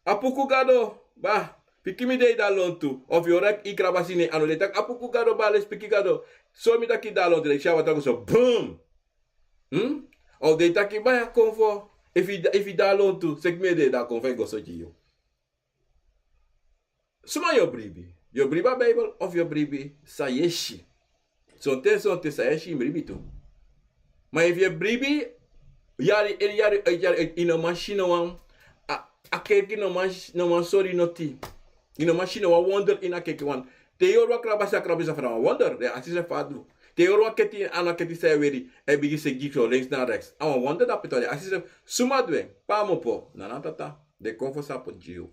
Apuku Gado, ba, piki mi dei da lontu. Of yu o rek i krabasi ne anu, den e taki Apuku Gado, ba, lespeki Gado. So mi taki da lontu, den e si a watra go so, boom. Hmm? Of den e taki baya konfo, efu i da, efu i da lontu, seki mi e dei da konfo e go so gi yu. Suma yu o bribi? Yu o bribi a Bijbel of yu o bribi san yu e si? Sonten, sonten san yu e si yu mus bribi tu. Ma efu yu e bribi yari, en yari, en yari, en, yu no man si no wan, a, a kerki no man, no man sori noti. Yu no man si no wan wonder ini a kerki wan. Te yu hori wan krabasi, a krabasi a fana wan wonder, den e aksi srefi fa a du. Te yu hori wan keti, a no keti san yu e weri, e bigin segi so links na rechts. A wan wonder dape toch, den e aksi srefi, suma du en, pe a mu opo, na na tata. Den kon fu sabi gi yu.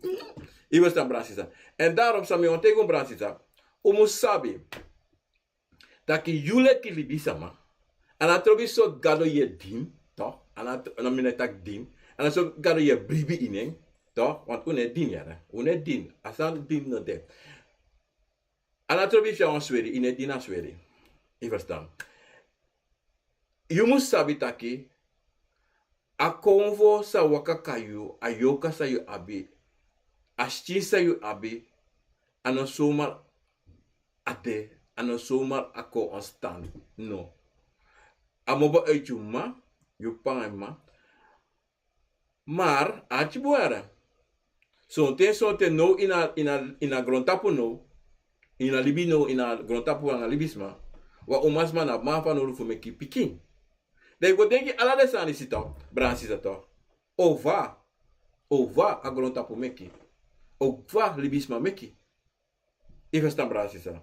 Yu ferstan, brada sisa? Èn daarom san mi wani taigi un, brada sisa, un mus sabi taki yu leki libisama, a no trobi sortu gado yu e dini, toch? A no, a no, mi no e taki dini. A no sortu gado yu e bribi ini en, toch? Want un no e dini, yere. Un no e dini. A san dini no de. A no trobi fu yu a wan sweri, yu no e dini a sweri. Yu ferstan? Yu mus sabi taki a konfo san waka kon na yu, a yorka san yu abi, a skin san yu abi, a no zomaar a de, a no zomaar a kon ontstaan. No. A mu opo uit yu m'ma, yu p'pa nanga yu m'ma. Maar a arki bun, yere. Sonten, sonten now ini a, ini a, ini a grontapu now, ini a libi now, ini a grontapu nanga libisma, wan umasma na a man fanowdu fu meki pikin. Dan yu go denki ala den sani disi toch, brada sisa, toch. Over, over a grontapu meki, over libisma meki. Yu ferstan, brada sisa?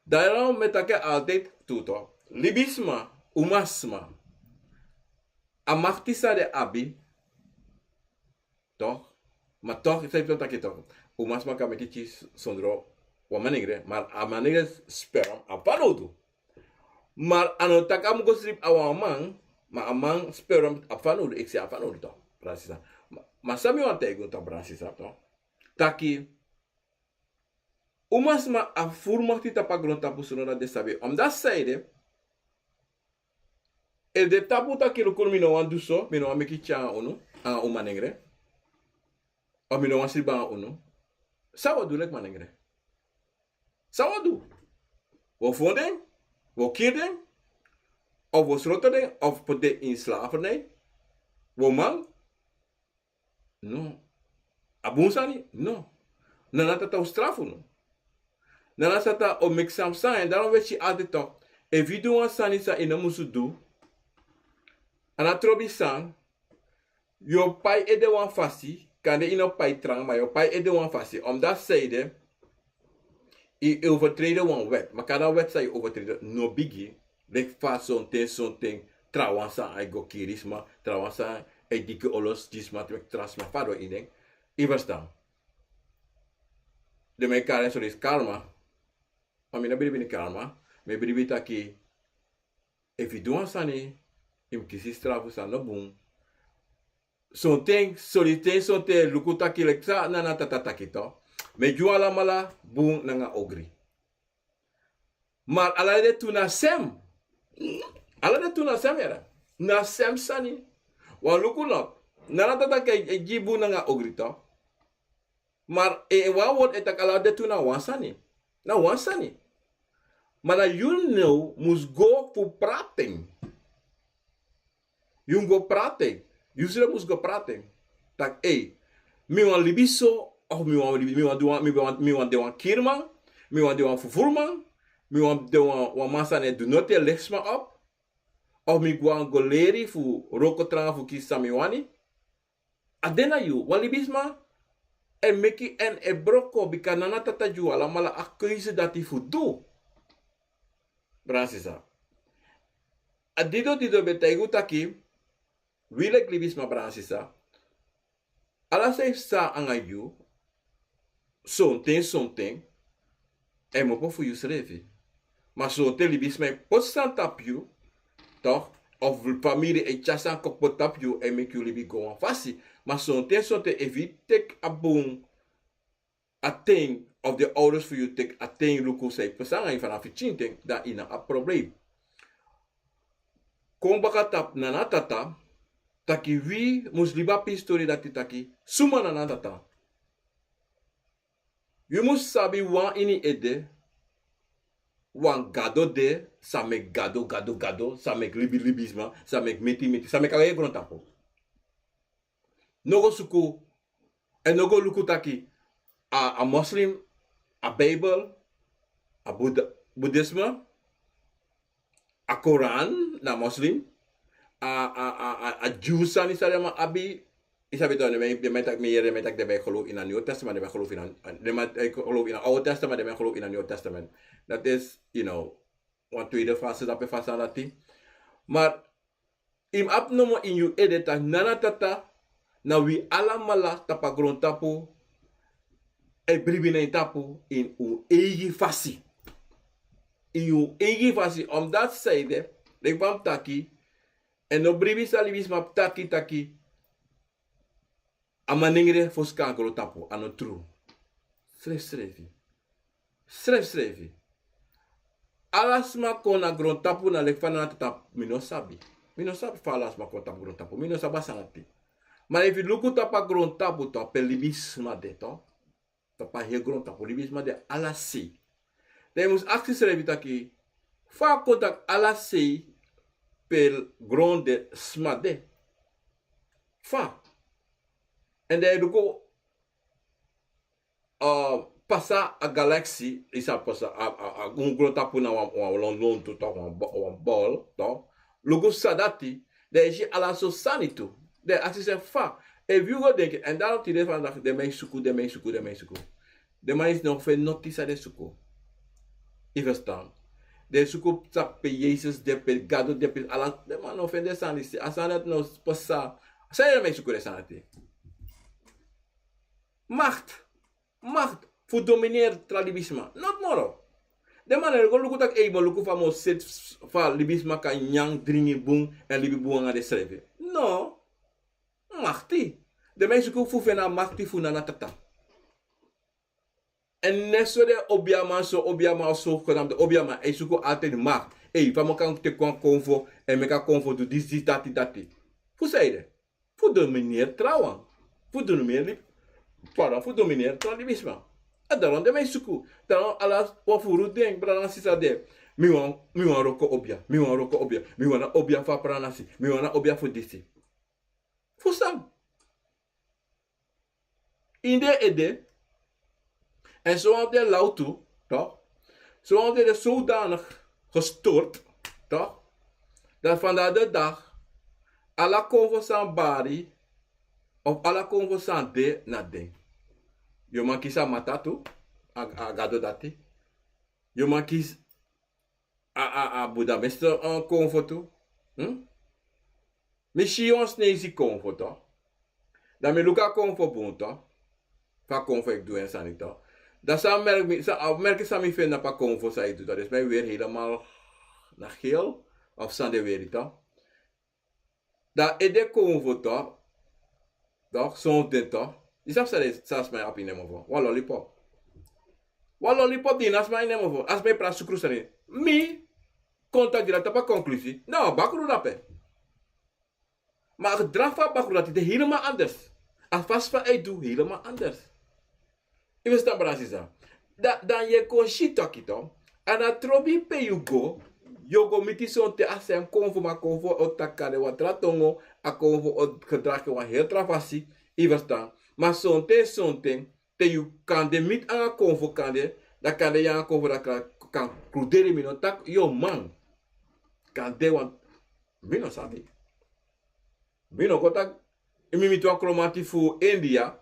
Daarom mi e taki altijd tu toch. Libisma, umasma. A makti san den abi. Toch? Maar toch, san yu taki toch. Umasma kan meki kisi sondro wan manengre, maar a manengre sperm abi fanowdu. Maar a no taki a mu go sribi a wan man, maar a man sperm abi fanowdu, eksi abi fanowdu toch. Brada sisa. Maar, maar san mi wani taigi unu toch, brada sisa toch. Taki, umasma abi furu makti tapu a grontapu sondro dati den sabi. Omdat san ede, efu den tapu taki luku mi no wani du so, mi no wani meki tyari unu, anga un manengre. Of mi no wani sribi anga unu. San wi o du leki manengre? San wi o du? Wi o fon den, wi o kiri den, of wi o sroto den, of poti den ini slavernij. Wi o man? No. A bun sani? No. Nana Tata o strafu unu. Nana Tata o meki san fu sani, en daarom wi e si altijd toch. Efu yu du wan sani san yu no musu du, a no trobi san, yu o pai ede wan fasi, kande yu no pai tranga, maar yu o pai ede wan fasi. Omdat san ede, yu overtreden wan wet. Maar kande a wet san yu overtreden no bigi. Leki fa sonten, sonten, trawan san e go kiri sma, trawan san e diki olo gi sma, te meki tra sma fadon ini en. Yu ferstan? Den man e kari en sori karma. Ma mi no bribi ini karma. Mi e bribi taki, efu yu du wan sani, yu mus kisi strafu san no bun. Sonten, sonten, sonten, luku taki leki san Nana Tata taki toch. Mi e gi un alamala bun nanga ogri. Maar ala den tu na sem. Ala den tu na sem, yere. Na sem sani. Wan luku no. Nana Tata kan e gi bun nanga ogri toch. Maar in wan word e taki ala den tu na wan sani. Na wan sani. Maar na yu now mus go fu prati en. Yu mus go prati en. Yu srefi mus go prati en. Taki, ei, mi wani libi so, of mi wani libi, mi wani du wan, mi wani, mi wani de wan kiriman, mi wani de wan fufuruman, mi wani de wan, wan man san no e du noti, e leki sma op, of mi wani go leri fu wroko tranga fu kisi san mi wani. A de na yu, wan libisma e meki en e broko, bika Nana Tata gi un alamala a keuze dati fu du. Brada sisa. A didon didon mi e taigi un taki, wi leki libisma, brada sisa, ala san e psa anga yu, sonten, sonten, e kmopo fu yusrefi. Ma sonten libisma e poti sani tapu yu, toch, of famiri e tyari sani kon poti tapu yu, e meki yu libi go wan fasi. Ma sonten, sonten, efu yu teki a bun a ten, of den ouders fu yu teki a ten luku san e psa anga yu fanafu pikinten, dan yu no abi probleem. Kon baka tapu Nana Tata, taki wi mus libi a pisi tori dati taki, suma Nana Tata. Yu mus sabi wan ini ede, wan gado de, san meki gado, gado, gado, san meki libi, libisma, san meki meti, meti, san meki a grontapu. No go suku, en no go luku taki, a, a moslim, a Bijbel, a Boeddh-, boeddhisme, a Koran na moslim, a, a, a, a, a Jews sani san den man abi, yu sabi toch, den man, den man taki, mi yere den man taki den man e gelofu ini a Nieuw Testament, den man e gelofu ini a, den man e gelofu ini a Oud Testament, den man e gelofu ini a Nieuw Testament. Dat is, you know, wan tweede fase, dape fase na dati. Maar yu mus abi nomo ini yu ede taki Nana Tata na wi alamala tapu a grontapu, e bribi na en tapu ini un eigi fasi. Ini un eigi fasi, omdat san ede, leki fa mi taki, en no bribi san libisma taki, taki a manengre fosi kon na grontapu, a no tru. Srefsrefi. Srefsrefi. Ala sma kon na grontapu na leki fa Nana Tata, mi no sabi. Mi no sabi fa ala sma kon tapu grontapu. Mi no sabi a sani dati. Ma efu yu luku tapu a grontapu toch, pe libisma de toch. Tapu a heri grontapu libisma de ala sei. Dan yu mus aksi yusrefi taki, fa kon taki ala sei pe gron de sma de? Fa? En dan yu luku, uh, pasa a galaksi, yu sa pasa a, a, a, un grontapu na wan, wan lon-, lontu toch, wan bo-, wan bol toch. Luku san dati, dan yu si ala sortu sani tu. Dan yu aksi yusrefi fa. Efu yu go denki, en daarom tide vandaag, den man e suku, den man e suku, den man e suku. Den man e no feni noti san den suku. Yu ferstan? Den e suku sabi pe Yesus de, pe Gado de, pe ala den man no feni den sani disi. A sani dati no pasa. San yu e meki suku den sani dati? Makti. Makti fu domineri tra libisma. Noti moro. Den man no e go luku tak' ei, mi o luku fa mi o seti fa libisma kan nyan, dringi bun, èn libi bun nanga densrefi. No. Makti. Den man e suku fu feni a makti fu Nana Tata. Èn ne so den obiaman so, obiaman so, kodan den obiaman e suku altidi makti. Ei, fa mi o kan teki wan konfo, èn meki a konfo du disi, disi, dati, dati. Fu san ede? Fu domineri trawan. Fu domineri libi. Pardon, fu domineri tra libisma. A dati den man e suku. Dati ala wan furu den, brada nanga sisa, de. Mi wani, mi wani wroko obia, mi wani wroko obia, mi wani obia fu a pranasi, mi wani obia fu disi. Fu san? Ini den ede. Èn sowan fu den law tu, toch? Sowan fu den de zodanig gestoord, toch? Dat vandaag de dag ala konfo san bari, of ala konfo san de na den. Yu man kisi a Mata tu, a, a Gado dati. Yu man kisi a, a, a Budapest, eh, konfo tu. Hm? Mi si wan Sneisi konfo, toch. Dan mi luku a konfo bun, toch. Fa konfo e du en sani, toch. Dan san merki mi, san, a merki san mi feni na a konfo san e du, toch. Dus mi e weri helemaal na geel, of san den weri, toch. Dan ede konfo, toch. Toch, son fu den, toch. Yu sabi san den, san sma e abi ini en mofo? Wan lollipop. Wan lollipop di na sma ini en mofo. A sma e prati sukru sani. Mi kon taki dati tapu a konklusi. Na wan bakru dape. Ma a gedrag fu a bakru dati de helemaal anders. A fasi fa a e du helemaal anders. Yu ferstan, brada sisa? Dan, dan yu e kon si taki, toch. A na trobi pe yu go, yu o go miti sonten a srefi konfo, ma konfo o taki kande wan tra tongo, a konfo o gedragi wan heri tra fasi. Yu ferstan? Ma sonten, sonten, te yu kande miti anga konfo kande, dan kande yu anga konfo dati kan, kan kruderi, mi no taki yu o man. Kande wan, mi no sabi. Mi no go taki, mi miti wan kromanti fu India,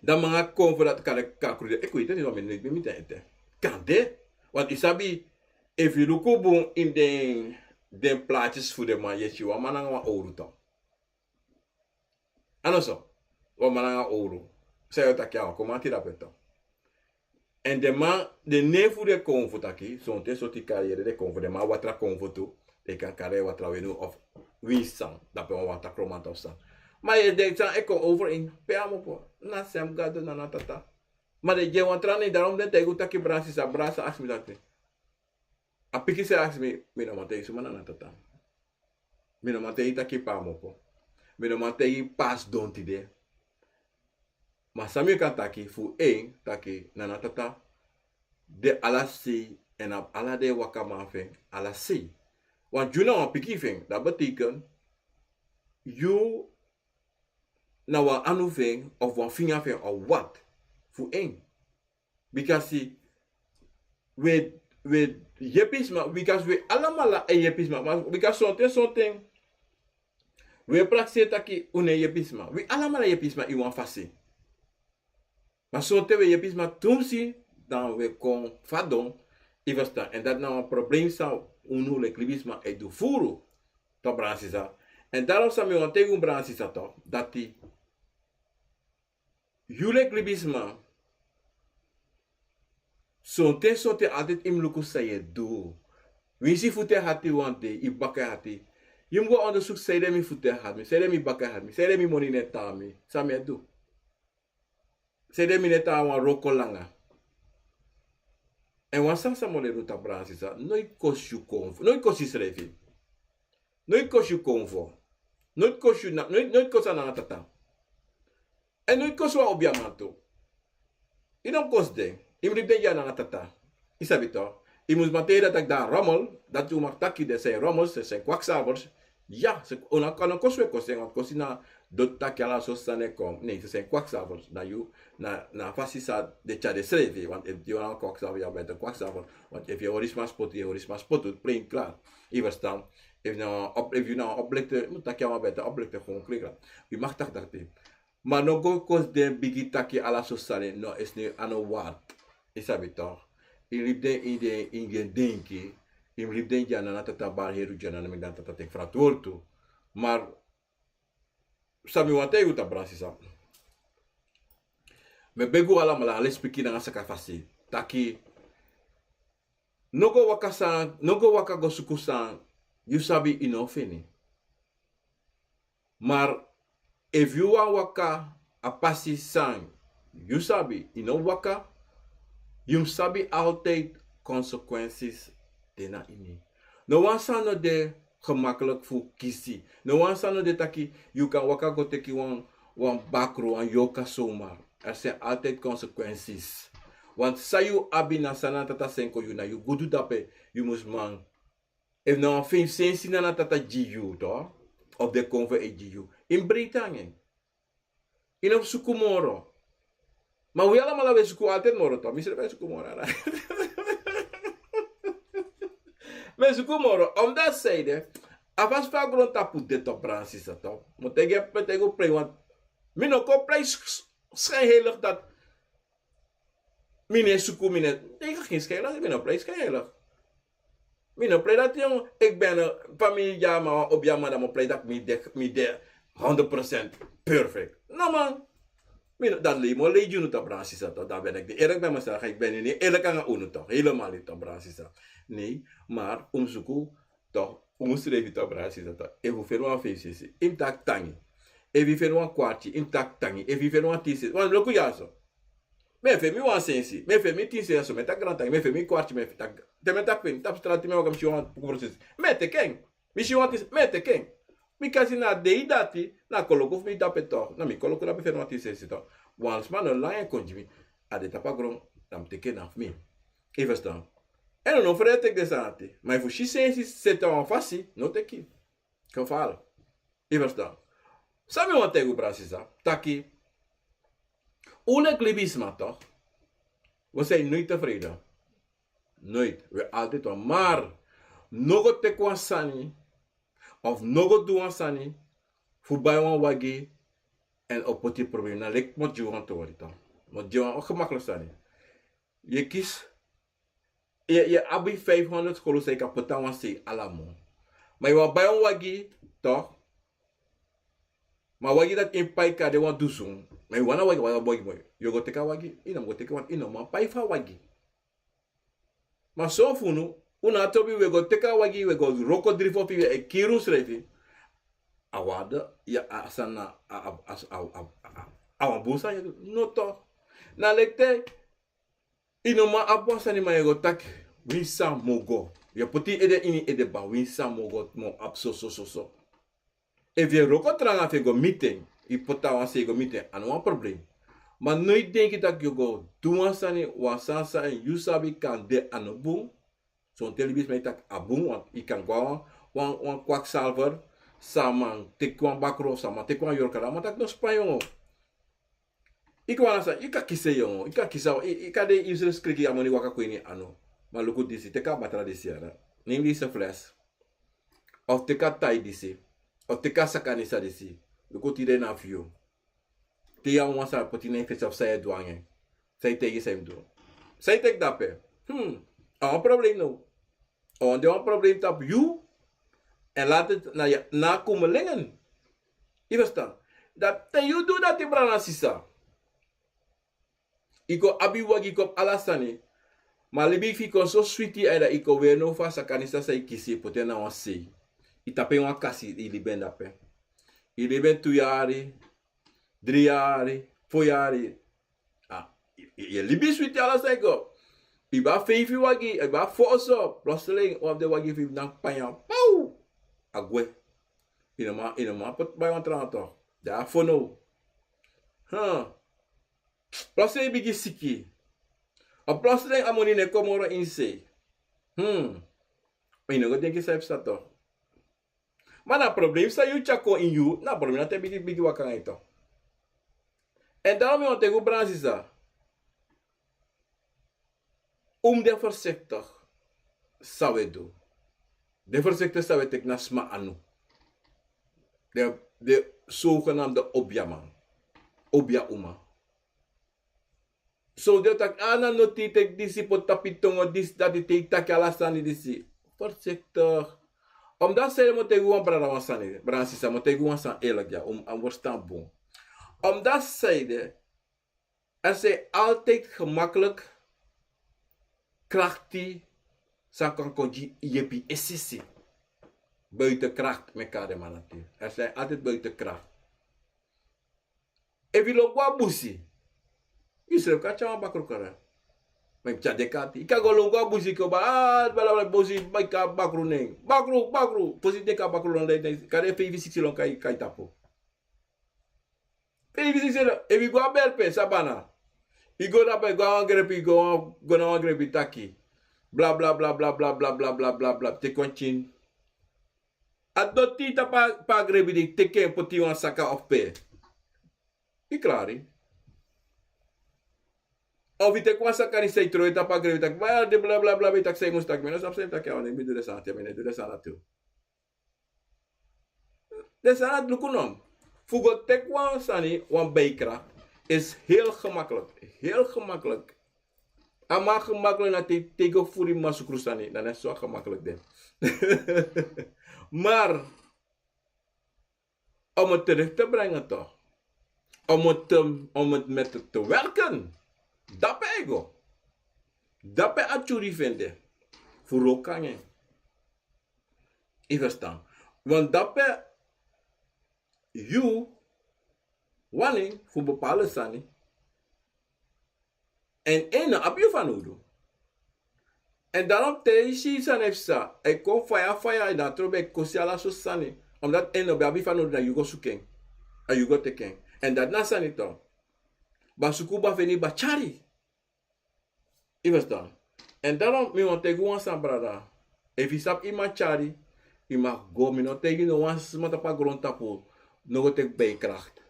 dan mi anga konfo dati kande kan kruderi. Eki weti, no, mi no miti en ete. Kande, want yu sabi, efu yu luku bun ini den, den plaatjes fu den man, yu e si wan man nanga wan owru, toch. A no so, wan man nanga owru. San yu o taki, a wan kromanti dape, toch. Èn den man, den nen fu den konfo taki, sonten sortu kariyeri den konfo, den man abi wan tra konfo tu, den kan kari wan tra wenu of winsi san, dape wan tra kromanti of san. Ma yu e denki san e kon overeen, pe a mu opo, na srefi Gado, Nana Tata. Ma den gi en wan tra nen, daarom den taigi un taki, brada sisa, brada san aksi mi dati. A pikin san e aksi mi, mi no man taigi suma Nana Tata. Mi no man taigi taki pe a mu opo. Mi no man taigi pe a sidon tide. Ma san mi kan taki fu en, taki Nana Tata de ala sei, èn na ala den wakaman fu en ala sei. Want yu na wan pikin fu en, dati betekent yu na wan anu fu en, of wan finga fu en, of wat fu en. Bikasi wi e, wi e yepi sma, bikasi wi alamala e yepi sma, ma bikasi sonten, sonten wi e prakseri taki un no e yepi sma. Wi alamala e yepi sma ini wan fasi. Ma sonten wi e yepi sma tumsi, dan wi e kon fadon, yu ferstan. Èn dati na wan problem san unu leki libisma e du furu. Toch, brada sisa? Èn daarom san mi wani taigi un, brada sisa, toch, dati yu leki libisma, sonten, sonten altijd yu mus luku san yu e du. Winsi yu futu e hati wan dei, yu baka e hati. Yu mus go ondersuku, sanede mi futu e hati mi, sanede mi baka e hati mi, sanede mi moni no e tan mi, san mi e du? Sanede mi no e tan wan wroko langa? Èn wan sani san mi o leri un, toch, brada sisa, no e kosi yu konfo, no e kosi yusrefi. No e kosi yu konfo. No e kosi yu na, no e, no e kosi a Nana Tata. Èn no e kosi wan obiaman tu. Yu no mus kosi den. Yu mus libi den gi a Nana Tata. Yu sabi, toch? Yu mus man taigi den taki den a rommel, dati un mag taki, den zijn rommels, ze zijn kwakzalvers. Ya, ze, un no, a no kosi wi e kosi den, want kosi na doti, taki ala sortu sani e kon. Nee, ze zijn kwakzalvers. Na yu, na, na a fasi san den tyari densrefi, want efu yu na wan kwakzalver, yu ben de kwakzalver. Want efu yu e hori sma spotu, yu e hori sma spotu, plain, klaar. Yu ferstan? Efu na wan op, efu yu na wan oplichter, yu mus taki a man ben de oplichter, gewoon, klaar. Yu mag taki dati. Ma no go kosi den, bigin taki ala sortu sani, no, is niet aan de waard. Yu sabi, toch? Yu libi den ini den ini gi en denki. Yu mus libi den gi a nana tata bari heru gi a nana meki dan tata teki frantwortu. Mar san mi wani taigi un ta brada sisa. Mi e begi un alamala a lespeki nanga saka fasi taki, no go waka san no go waka go suku san yu sabi yu no o feni. Mar efu yu wani waka a pasi san yu sabi yu no waka, yu mus sabi altijdi konsekwensis de na ini. No wan sani no de gemakliki fu kisi. No wan sani no de taki yu kan waka go teki wan wan bakru wan yoka somar. Er sen altijdi konsekwensis. Want san yu abi na san na tata sen kon yu na yu gudu dape. Yu mus man efu na wan feifi sensi na na tata gi yu to of de konfo e gi yu. Yu mus breiti nanga en. Yu no mus suku moro. Ma wi alamala wi e suku altijdi moro to mi srefi e suku moro. Mi e suku moro omdati san ede a fasi fu a grontapu de to brada sisa to mi o taigi en mi o taigi un prei wan. Mi no kon prei skenheilig dati. Mi no e suku mi no e taigi en skenheilig mi no prei skenheilig. Mi no prei dati yon eki ben famili di a man wan obi a man dan mi o prei dati mi de mi de honderd procent perfekt. No man. Mi no dati lei mi o lei gi unu to brada sisa to dan ben eki de erek ben mi o sari eki ben ini erek nanga unu to helemal ini to brada sisa. Nei mar un mus suku to un mus srefi to brada sisa to efu un feni wan feifi sensi yu mus taki tangi. Efu yu feni wan kwarti yu mus taki tangi efu yu feni wan tin sensi wan loku ya so. Mi e feni mi wan sensi mi e feni mi tin sensi so mi e taki grantangi mi e feni mi kwarti mi e taki te mi e taki feni tapu strati mi e waka mi si wan puku prosensi. Mi e teki en. Mi si wan tin sensi mi e teki en. Bika si na a dei dati na a koloku fu mi dape to na mi koloku dape feni wan tin sensi to. Wan sma no langa en kon gi mi. A de tapu a gron dan mi teki en na fu mi. Yu ferstan? Èn un no frede teki den sani ati ma efu un si sensi seti na wan fasi no teki. Gefal. Yu ferstan? San mi wani taigi un brada sisa taki un leki libisma tok. We sai noit tefrede. Noit we altid wan mar no go teki wan sani of no go du wan sani fu bai wan wagi. Èn o poti problem na leki mi o gi wan tori tok. Mi o gi wan o gemaklik sani. Yu e kisi yu e abi fifhonderd skolu san yu kan poti na wan sei ala mun. Ma yu wani bai wan wagi tok. Ma wagi dati ini paika de wan dusun. Ma yu wani a wagi wagi a wagi moi. Yu o go teki a wagi yu no man pai fu a wagi. Ma son fu unu un no abi trobi wi e go teki a wagi wi e go wroko dri fofi wi e kiri unsrefi. A warde ya a sani na a wan bun sani ya du no tok. Na leki te yu no man abi wan sani man yu e go taki winsi san mi o go. Yu e poti yu ede ini yu ede ban winsi san mi o go mi o abi soso soso. Efu yu e wroko tranga fu yu e go miti en yu poti na wan sei go miti en a no wan problem. Ma no yu denki tak' yu o go du wan sani wan sani san yu sabi kan de a no bun. Sonten libisma e taki a bun want yu kan go na wan wan kwaksalver. San a man teki wan bakru of san a man teki wan yorka dan a man taki no span yongo. Yu kan wan na sani yu kan kisi en yongo yu kan kisi en yu kan de yu srefi skriki a moni waka kon ini yu anu. Ma luku disi teki a batra disi yara, neem disi fles of teki a tai disi of teki a sakanisa disi. Luku tide na fu yu. Te yu a wan sani poti na yu fesi of san yu e du nanga en? San yu taigi san yu mus du? San yu teki dape? Hmm. A wan problem now. A wan de wan problem tapu yu. Èn lati na a kumelengen. Yu ferstan? Dan te yu du dati brada sisa, yu kon abi wagi yu kon abi ala sani. Ma a libi fu yu kon so switi a ini dan yu kon weri now fu a sakanisa san yu kisi yu poti en na wan sei. Yu tapu en wan kasi yu libi en dape. Yu libi en tu yari, dri yari, fo yari. Yu e libi switi ala san yu go. Yu ben abi feifi wagi yu ben abi fo oso plosling wan fu den wagi fu yu ben nanga panya. Paw. A gwe. Yu no man yu no man poti bai wan tranga tok. Dan a fo now. Plosling yu bigin siki. A plosling a moni no e kon moro ini sei. Hm. Yu no go denki san yu psa tok. Ma na problem san yu tyari kon ini yu na problem na te bigi bigi waka nanga yu tok. Èn daro mi wani teki un brada sisa. Un mus de fersektik. San un e du? De fersektik san un e teki na sma anu. Den sogenamde obi a man, obi a uma. So den taki, a na noti, teki disi poti tapu yu tongo, disi dati, te yu taki ala sani disi. Voorzichtig. Omdat zij moeten gewoon brada wan sani, brada sisa moeten gewoon san eerlijk, ja, om aan verstaan boom. Omdat zij de, er zijn altijd gemakkelijk kracht san kan kon gi yepi esisi. Buiten kracht, mekaar de man natuurlijk. Er zijn altijd buiten kracht. Efu yu lon go na busi, yu srefi kan tyari wan bakru kara. Ma yu mus tyari den kaarti. Yu kan go lon go na busi, kon bari, a bala bala, busi, bai kon na bakru nen. Bakru, bakru. Fosi den kon na bakru lon, den kari feifi siksi lon kai, kai tapu. Feifi siksi lon. Efu yu go na Belpen, Sabana, yu go na bai, go na wan grepi, go na wan grepi taki bla bla bla, teki wan tyin. A doti tapu a grebi di teki en poti wan saka of pe. Yu klari. Of yu teki wan saka di san yu tron tapu a grebi taki, ma ya de bla bla bla, yu taki san yu mus taki, mi no sabi san yu taki, a wan mi du den sani, mi no du den sani tu. Den sani luku no. Fu go teki wan sani, wan bijkracht, is heel gemakkelijk. Heel gemakkelijk. A man gemakkelijk na te, te go furu masukru sani, dan is zo gemakkelijk den. Maar om het terug te brengen toch, om het, te, om het met het te werken, dape ego, dape a tjuri fende, fu rokangen. Yu verstan? Want dape yu wani fu bepaalde sani. En en no abi yu fanowdu. En daarom te yu si sani fu sa, e kon faya faya, en dan trobi e kon si ala sortu sani. Omdat en no ben abi fanowdu, dan yu go suku en. A yu go teki en. En dati na sani tu. Ba suku, ba feni, ba tyari. Yu verstan? En daarom mi wani taigi wan sani, brada. Efu yu sabi yu man tyari, yu mag go. Mi no taigi no wan sma tapu a grontapu no go teki bijkracht.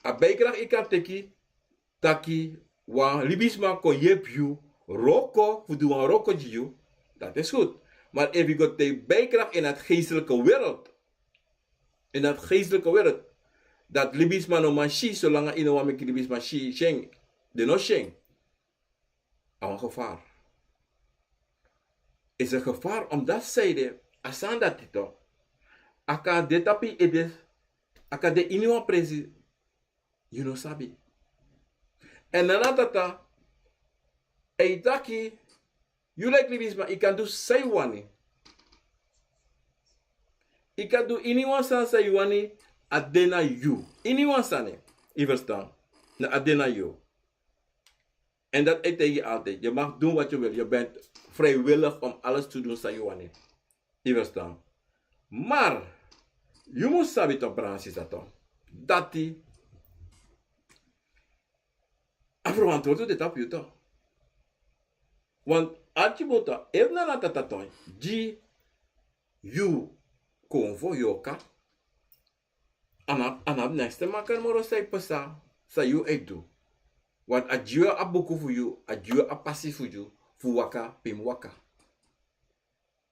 A bijkracht yu kan teki, taki wan libisma kon yepi yu wroko, fu du wan wroko gi yu. Dat is goed. Maar efu yu go teki bijkracht in het geestelijke wereld, in dat geestelijke wereld, dat libisma no man si, solanga yu no wani meki libisma si, si en, den no si en. A wan gevaar. Is een gevaar, omdat zij de, a sani dati tu, a kan de tapu yu ede, a kan de ini wan presi, yu no sabi. En Nana Tata e taki, yu lijki libisma, yu kan du san yu wani. Yu kan du iniwan sani san yu wani, a de na yu. Iniwan sani, yu verstan, na a de na yu. En dat e taigi yu altijd, je mag doen wat je wil, je bent vrijwillig om alles te doen san yu wani. Yu verstan. Maar yu mus sabi tu, brada, sisa, tu, dati a verantwoording de tapu yu tu. Want arki bun tu, efu Nana Tata tu gi yu konfo, yu waka, a no abi neks te maki moro san e pasa, san yu e du. Want a gi yu a buku fu yu, a gi yu a pasi fu yu fu waka pe yu mus waka.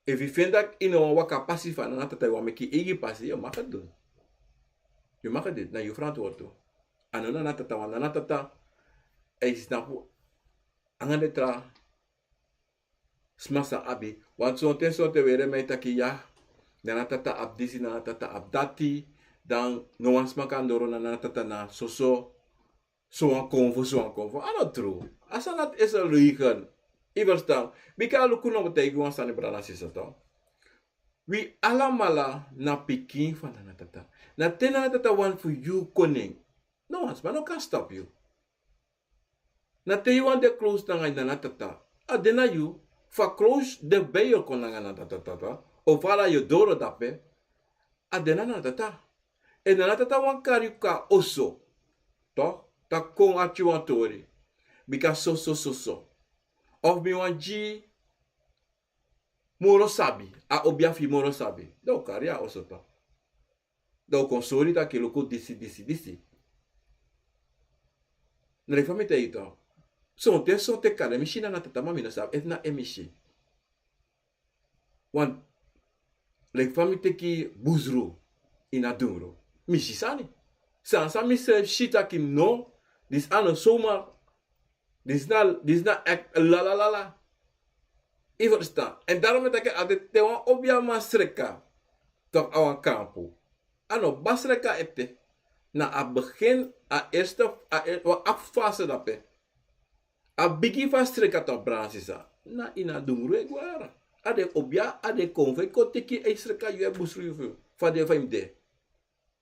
Efu yu feni taki yu no wani waka a pasi fu Nana Tata, yu wani meki yu eigi pasi, yu mag het doen. Yu mag het doen, na yu verantwoord tu. A no Nana Tata, want Nana Tata e snapu anga den tra sma san abi. Want sonten, sonten weri mi e taki ya, Nana Tata abi disi, Nana Tata abi dati. Dan no wan sma kan doro na Nana Tata na soso. So wan konfo, so wan konfo. A no tru. A sani dati is een leugen. Yu verstan? Bika luku, no, mi o taigi wan sani, brada, sisa, tu. Wi alamala na pikin fu Nana Tata. Na te Nana Tata wani fu yu kon nen, no wan sma no kan stop yu. Na te yu wani de close nanga Nana Tata, a de na yu. Fu a close de ben yu kon nanga Nana Tata, of ala yu doro dape, a de na Nana Tata. En Nana Tata wani kari yu kon na oso, toch, taki kon arki wan tori. Bika soso, soso. Of mi wani gi moro sabi, a obiafi moro sabi. Dan un kari a oso, toch. Dan un kon sori taki luku disi, disi, disi. Na leki fa mi taigi yu, toch. Sonten, sonten kande mi si Nana Tata, ma mi no sabi efu na en mi si. Want leki fa mi teki busru ini a dunru, mi si sani. Sani san mi srefi si taki no, disi a no zomaar Disi na, disi na echt la la la la. Yu ferstan? En daarom e taki altijd te wan obiaman sreka, toch a wan kampu. A no basi sreka ete. Na a begin, a eerste, a e- wan afu fase dape. A bigin fu a sreka, toch, brada sisa, na ini a dungru e go. A den obia, a den kon fu e kon teki yu, e sreka yu, e busru yu fu yu fa den fa yu mus de.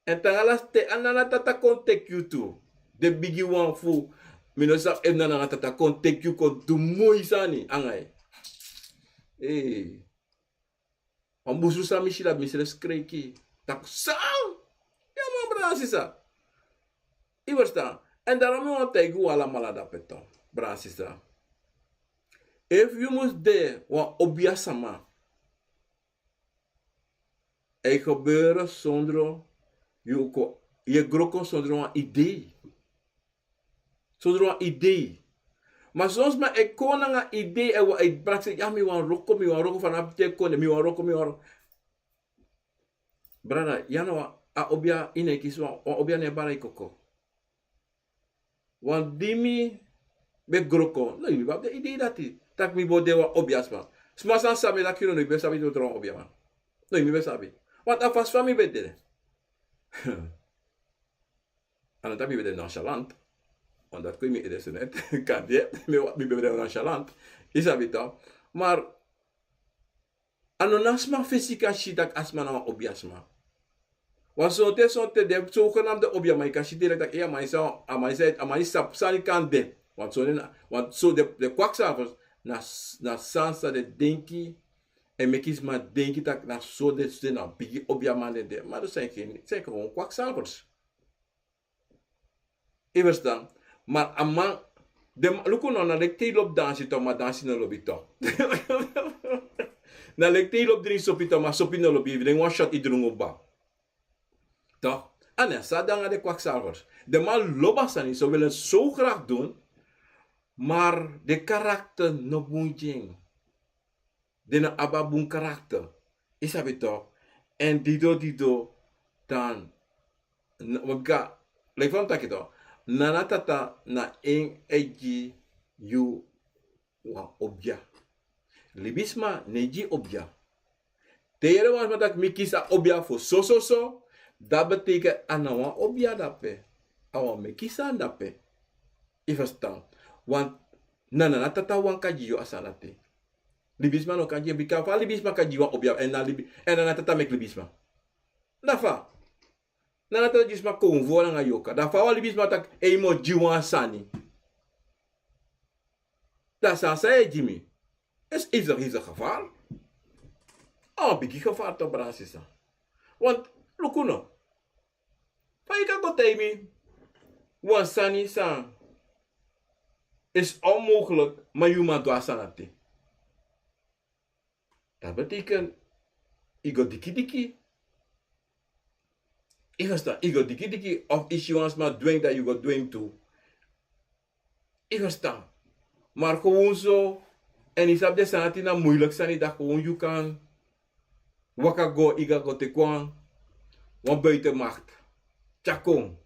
En te anga lasi te a nana tata kon teki yu tu. Den bigi wan fu, mi no sabi efu na nana tata kon teki yu kon du moi sani anga yu. Ee. Wan busru san mi si dati mi srefi skreki. Taki san? Ya man, brada sisa. Yu ferstan? En daarom mi wani taigi un alamala dape, toch, brada sisa. Efu yu mus de wan obia sama, e gebeuren sondro yu kon, yu e gro kon sondro wan idee. Sondro wan idee. Ma son sma e kon nanga idee, e wa- e prakseri, ya, mi wani wroko, mi wani wroko, fanafu te kon de mi wani wroko, mi wani wroko. Brada, ya no wan, a obia ini e kisi wan, wan obia no e bari koko. Want di mi ben gro kon, no, yu ben abi den idee dati, taki mi bo de wan obiasma. Sma san sabi en taki yu no, no, yu ben sabi yu no tron obiaman. No, yu mi ben sabi. Want a fasi fa mi ben de, a no taki mi ben de nonchalant. Want dati kon ini mi ede so net. Kan de, mi ben de nonchalant. Yu sabi, toch. Maar a no na sma fesi kan si taki a sma na wan obiasma. Want sonten, sonten den zogenaamde obiaman, yu kan si direkt taki, e, a man san, a man san, a man san sani kan de. Want sonten na, want so den, den kwakzalvers, na s- na san san den denki, e meki sma denki taki na so den, den na bigi obiaman den de. Maar dat zijn geen, zijn gewoon kwakzalvers. Yu ferstan? Maar a man, den man, luku no, na leki te yu lobi dansi, toch, ma dansi no lobi, toch. Na leki te yu lobi dringi sopi, toch, ma sopi no lobi, yu dringi wan shot, yu drungu kba. Toch? A na so a de nanga den kwakzalvers. Den man lobi a sani, ze willen zo graag doen, maar den karakter no bun gi en. Den no abi a bun karakter. Yu sabi, toch. En dido dido, dan, n- bika, leki fa mi taki, toch, nana tata na en e gi yu wan obia. Libisma no e gi obia. Te yu yere wan sma taki mi kisi a obia fu so so so, dati betekent a na wan obia dape. A wan meki sani dape. Yu ferstan? Want na nana tata wan kan gi yu a sani dati. Libisma no kan gi en, bika fa libisma kan gi wan obia, en na libi- en na nana tata meki libisma. Da fa? Nana tata gi sma kon fu nanga yoka. Da fa wan libisma taki, e, yu mu gi wan sani. Da san san yu e gi mi? Is, is, is a gevaar. A wan bigi gevaar, toch, brada sisa. Want, luku no. Fa yu kan go taigi mi wan sani san is onmogelijk, ma yu man du a sani dati. Dat betekent, yu go diki diki. Yu ferstan? Yu go diki diki, of yu si wan sma du en, dan yu go du en tu. Yu ferstan? Maar gewoon so, en yu sabi den sani dati na moeilijk sani, dan gewoon yu kan waka go, yu kan go teki wan, wan buitenmacht. Tyari kon.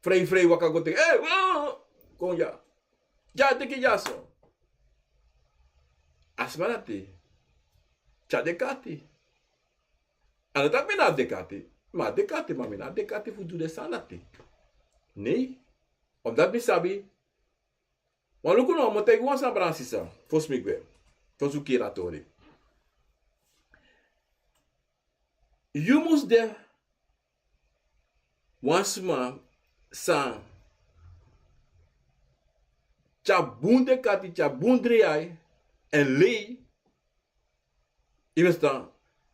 Vrij, vrij waka go teki, hey, wa- kon ya. Ya, teki ya so. A sma dati tyari dekati. A no taki mi na abi dekati. Ma a dekati, ma mi na abi dekati fu du den sani dati. Nee. Omdat mi sabi. Wan luku no, mi o taigi wan sani, brada sisa. Fosi mi gwe. Fosi un kiri a tori. Yu mus de wan sma san tyari bun dekati, tyari bun driyai, en lei. Yu ferstan?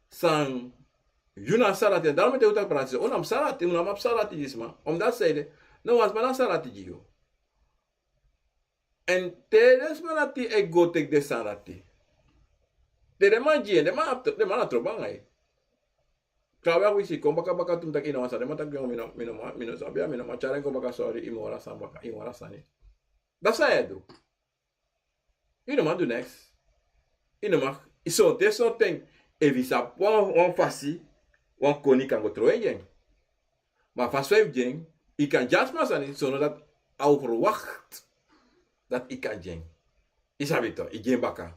San, yu na a sani dati, en daarom mi e taigi un taki, brada sisa, un no abi sani dati, un no abi sani dati gi sma. Omdat san ede, no wan sma no abi sani dati gi yu. En te den sma dati e go teki den sani dati, te den man gi en, den man abi tro- den man na trobo nanga yu. Trawan wisi kon baka baka tu, mi taki yu no wani sani, den man taki, mi no, mi no man, mi no sabi, mi no man tyari en kon baka, sorry, yu mu wara sani baka, yu mu wara sani. Da san yu e du? Yu no man du neks. Yu no man, yu sonten, sonten, efu yu sabi wan, wan fasi, wan koni kan go tron en gi en. Ma a fasi fa yu gi en, yu kan gi a sma sani, sondro dati a o verwacht dati i kan gi en. I sabi to, i gi en baka.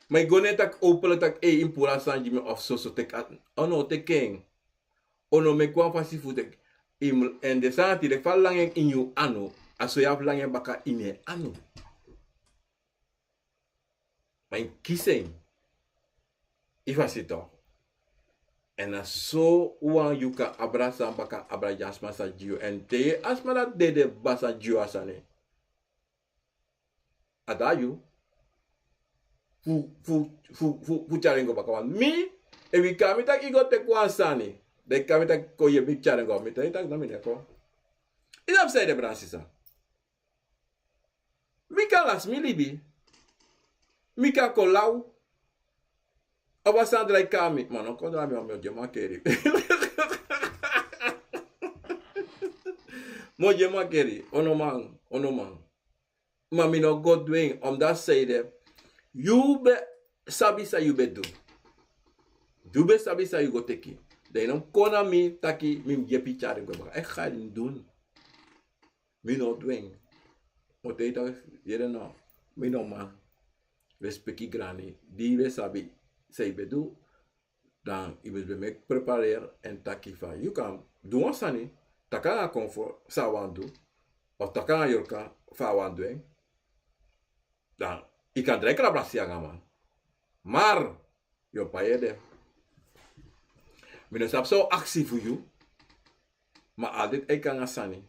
Ma i go ne taki openlijk taki ei, i mus puru a sani gi mi of soso, teki a, o no teki en. O no meki wan fasi fu teki. I mus, èn den sani dati leki fa langa en ini yu anu, a so yu abi langa en baka ini en anu. Ma i mus kisi en. I fasi to. Èn na so wan yu kan abra san baka, abra gi a sma san gi yu. Èn te a sma dati dede, baka san gi yu a sani. A de na yu fu, fu, fu, fu, fu tyari en go baka. Want mi, efu i kon na mi taki i go teki wan sani, dan i kon na mi taki kon yepi mi tyari en go, mi taki no, mi no e kon. I sabi san ede, brada sisa. Mi kan lasi mi libi. Mi kan kon law. Oba Sandra e kon na mi, ma no kon drai mi, mi o gi en makeri. Mi o gi en makeri, o no man, o no man. Ma mi no go du en, omdat san ede, yu be sabi san yu be du. Yu be sabi san yu go teki. Dan i no mus kon na mi taki mi mus yepi tyari en go baka. Ik ga het niet doen. Mi no du en. Mi o taigi yu taki, yere no, mi no man. Respeki grani. Di i be sabi san i be du, dan i mus be meki preparer èn taki fa yu kan du wan sani, taki nanga Konfo san a wani du, of taki nanga Yorka fa a wani du en. Dan i kan drai krabrasi nanga man. Maar yu o pai ede. Mi no sabi san o aksi fu yu. Ma a dati e kon nanga sani.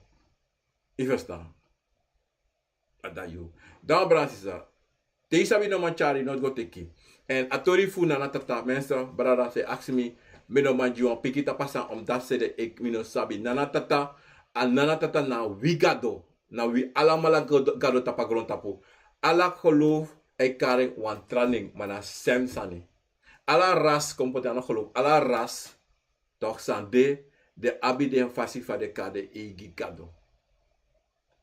I ferstan? A de na yu. Dan, brada sisa, te i sabi no man tyari, no go teki. Èn a tori fu Nana Tata, mensen, brada, san e aksi mi, mi no man gi wan piki tapu a sani, omdat san ede, mi no sabi. Nana Tata, a Nana Tata na wi Gado. Na wi alamala Gado, Gado tapu a grontapu. Ala geloof e kari wan tra nen, ma na sem sani. Ala ras, kon poti a no geloof, ala ras, toch san de, den abi den fasi fa den kari den eigi Gado.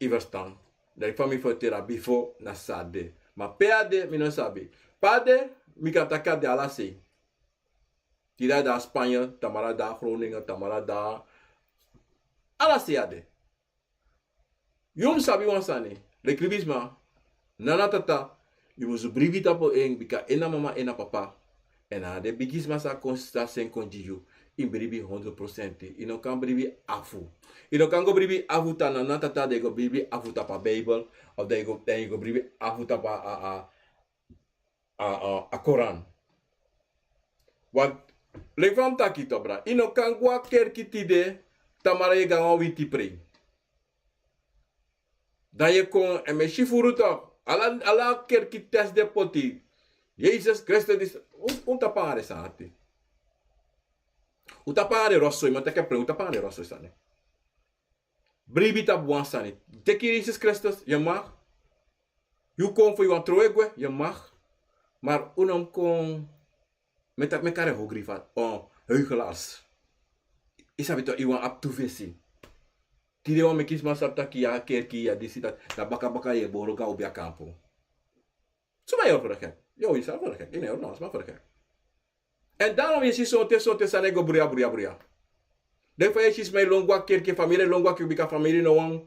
I ferstan? Dan fa mi ferteri a bifo, na so a de. Ma pe a de, mi no sabi. Pe a de, mi kan taki a de ala sei. Tide a de na Spanje, tamara a de na Groningen, tamara a de na, ala sei a de. Yu mus sabi wan sani, leki libisma, Nana Tata, yu mus bribi tapu en, bika en na mama, en na papa. Èn na den bigisma san kon, san seni kon gi yu, i bribi hondro prosenti. I no kan bribi afu. I no kan go bribi afu tapu Nana Tata, dan i go bribi afu tapu a Bijbel, of dan i go, dan i go bribi afu tapu a, a, a, a, a, a Koran. Want, leki fa mi taki, toch, brada, i no kan go a kerki tide, tamara yu e go na wan witi prei. Dan yu e kon, èn mi e si furu, toch, ala, ala kerki tekst den poti. Yesus Kristus disi, un, un tapu nanga den sani dati. Un tapu nanga den rotzooi, mi e taki en plen, un tapu nanga den rotzooi sani. Bribi tapu wan sani. Teki Yesus Kristus, yu mag. Yu kon fu yu wani trowe gwe, yu mag. Maar un no mus kon, mi e taki, mi e kari en ogri fa, o, huigelaars. I sabi toch, i wani abi tu fesi. Tide wan meki sma sabi taki yu a kerki, yu a disi, dati, dan baka baka yu e boro go a obi a kampu. Suma yu e hori fu den gek? Yu, yu sa fu den gek. Yu no e hori no wan sma fu den gek. Èn daarom yu e si sonten, sonten sani e go bruya, bruya, bruya. Den fa yu e si sma e lon go a kerki, famiri e lon go a kerki, bika famiri no wani,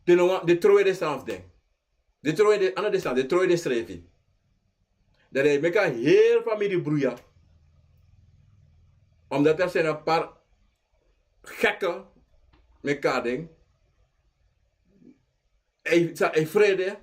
den no wani, den trowe den sani fu den. Den trowe den, a no den sani, den trowe densrefi. Dan den e meki a heri famiri bruya. Omdat er zijn een paar gekken, mi e kari den. Ei, san e frede.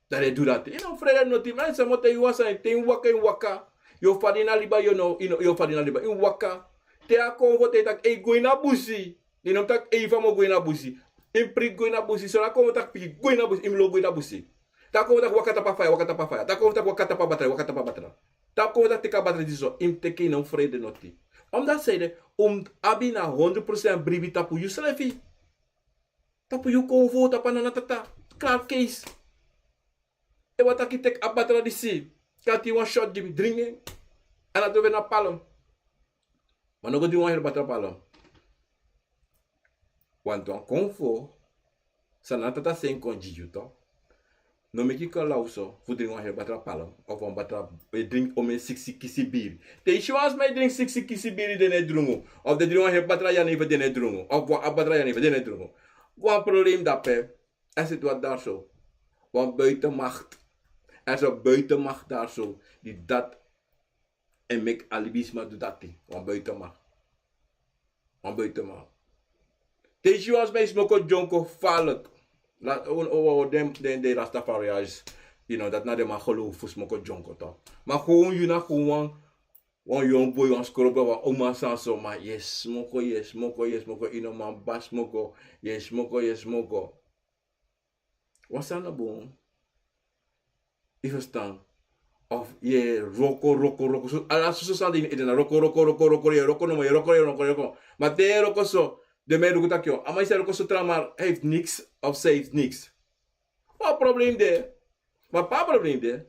Dan den e du dati. I no frede noti, ma san mi o taigi yu wan sani, te i waka, i waka. Yu o fadon na liba, yu no, i no, yu o fadon na liba, i waka. Te a kon fu te i taki, ei, go ini a busi. I no mus taki, ei, fa mi o go ini a busi. I mus priki go ini a busi. So a kon fu taki, piki go ini a busi, i mus lon go ini a busi. Te a kon fu taki, waka tapu a faya, waka tapu a faya. Te a kon fu taki, waka tapu a batra, waka tapu a batra. Te a kon fu taki, teki a batra disi so, i mus teki, i no mus frede noti. Omdat san ede, un mus abi na hondro prosenti bribi tapu yusrefi. Tapu yu kon fu, tapu a Nana Tata. Klaar keis. Efu a taki teki a batra disi, kati wan shot gi mi, dringi en. A no doro na palm. Ma no go dringi wan heri batra palm. Want wan kon fu, san Nana Tata seni kon gi yu, toch. No meki yu kon law so fu dringi wan heri batra palm, of wan batra, e dringi omeni siksi kisi biri. Te i si wan sma e dringi siksi kisi biri, den no e drungu. Of den dringi wan heri batra jenever, den no e drungu. Of wan a batra jenever, den no e drungu. Wan problem dape. Esi tu wat daar zo. Wan buitenmacht. Er is een buitenmacht daar zo die dat en meki a libisma du dati. Wan buitenmacht. Wan buitenmacht. Te yu si wan sma e smoko dyonko gevaarlijk. Laat den den den Rastafariërs, you know, dat na den man geloof fu smoko dyonko toch. Maar gewoon yu na gewoon wan wan yongu boi, wan skrobo, wan oma sani so, ma yu e smoko, yu e smoko, yu e smoko, yu no man basi smoko, yu e smoko, yu e smoko. Wan sani no bun. Yu ferstan? Of yu e wroko, wroko, wroko, so ala soso sani de ini ede na wroko, wroko, wroko, wroko, yu e wroko nomo, yu e wroko, yu e wroko, yu e wroko. Ma te yu e wroko so, den man e luku taki, a man disi e wroko so tra, maar hij heeft niks of zij heeft niks. Wan problem de. Ma pe a problem de?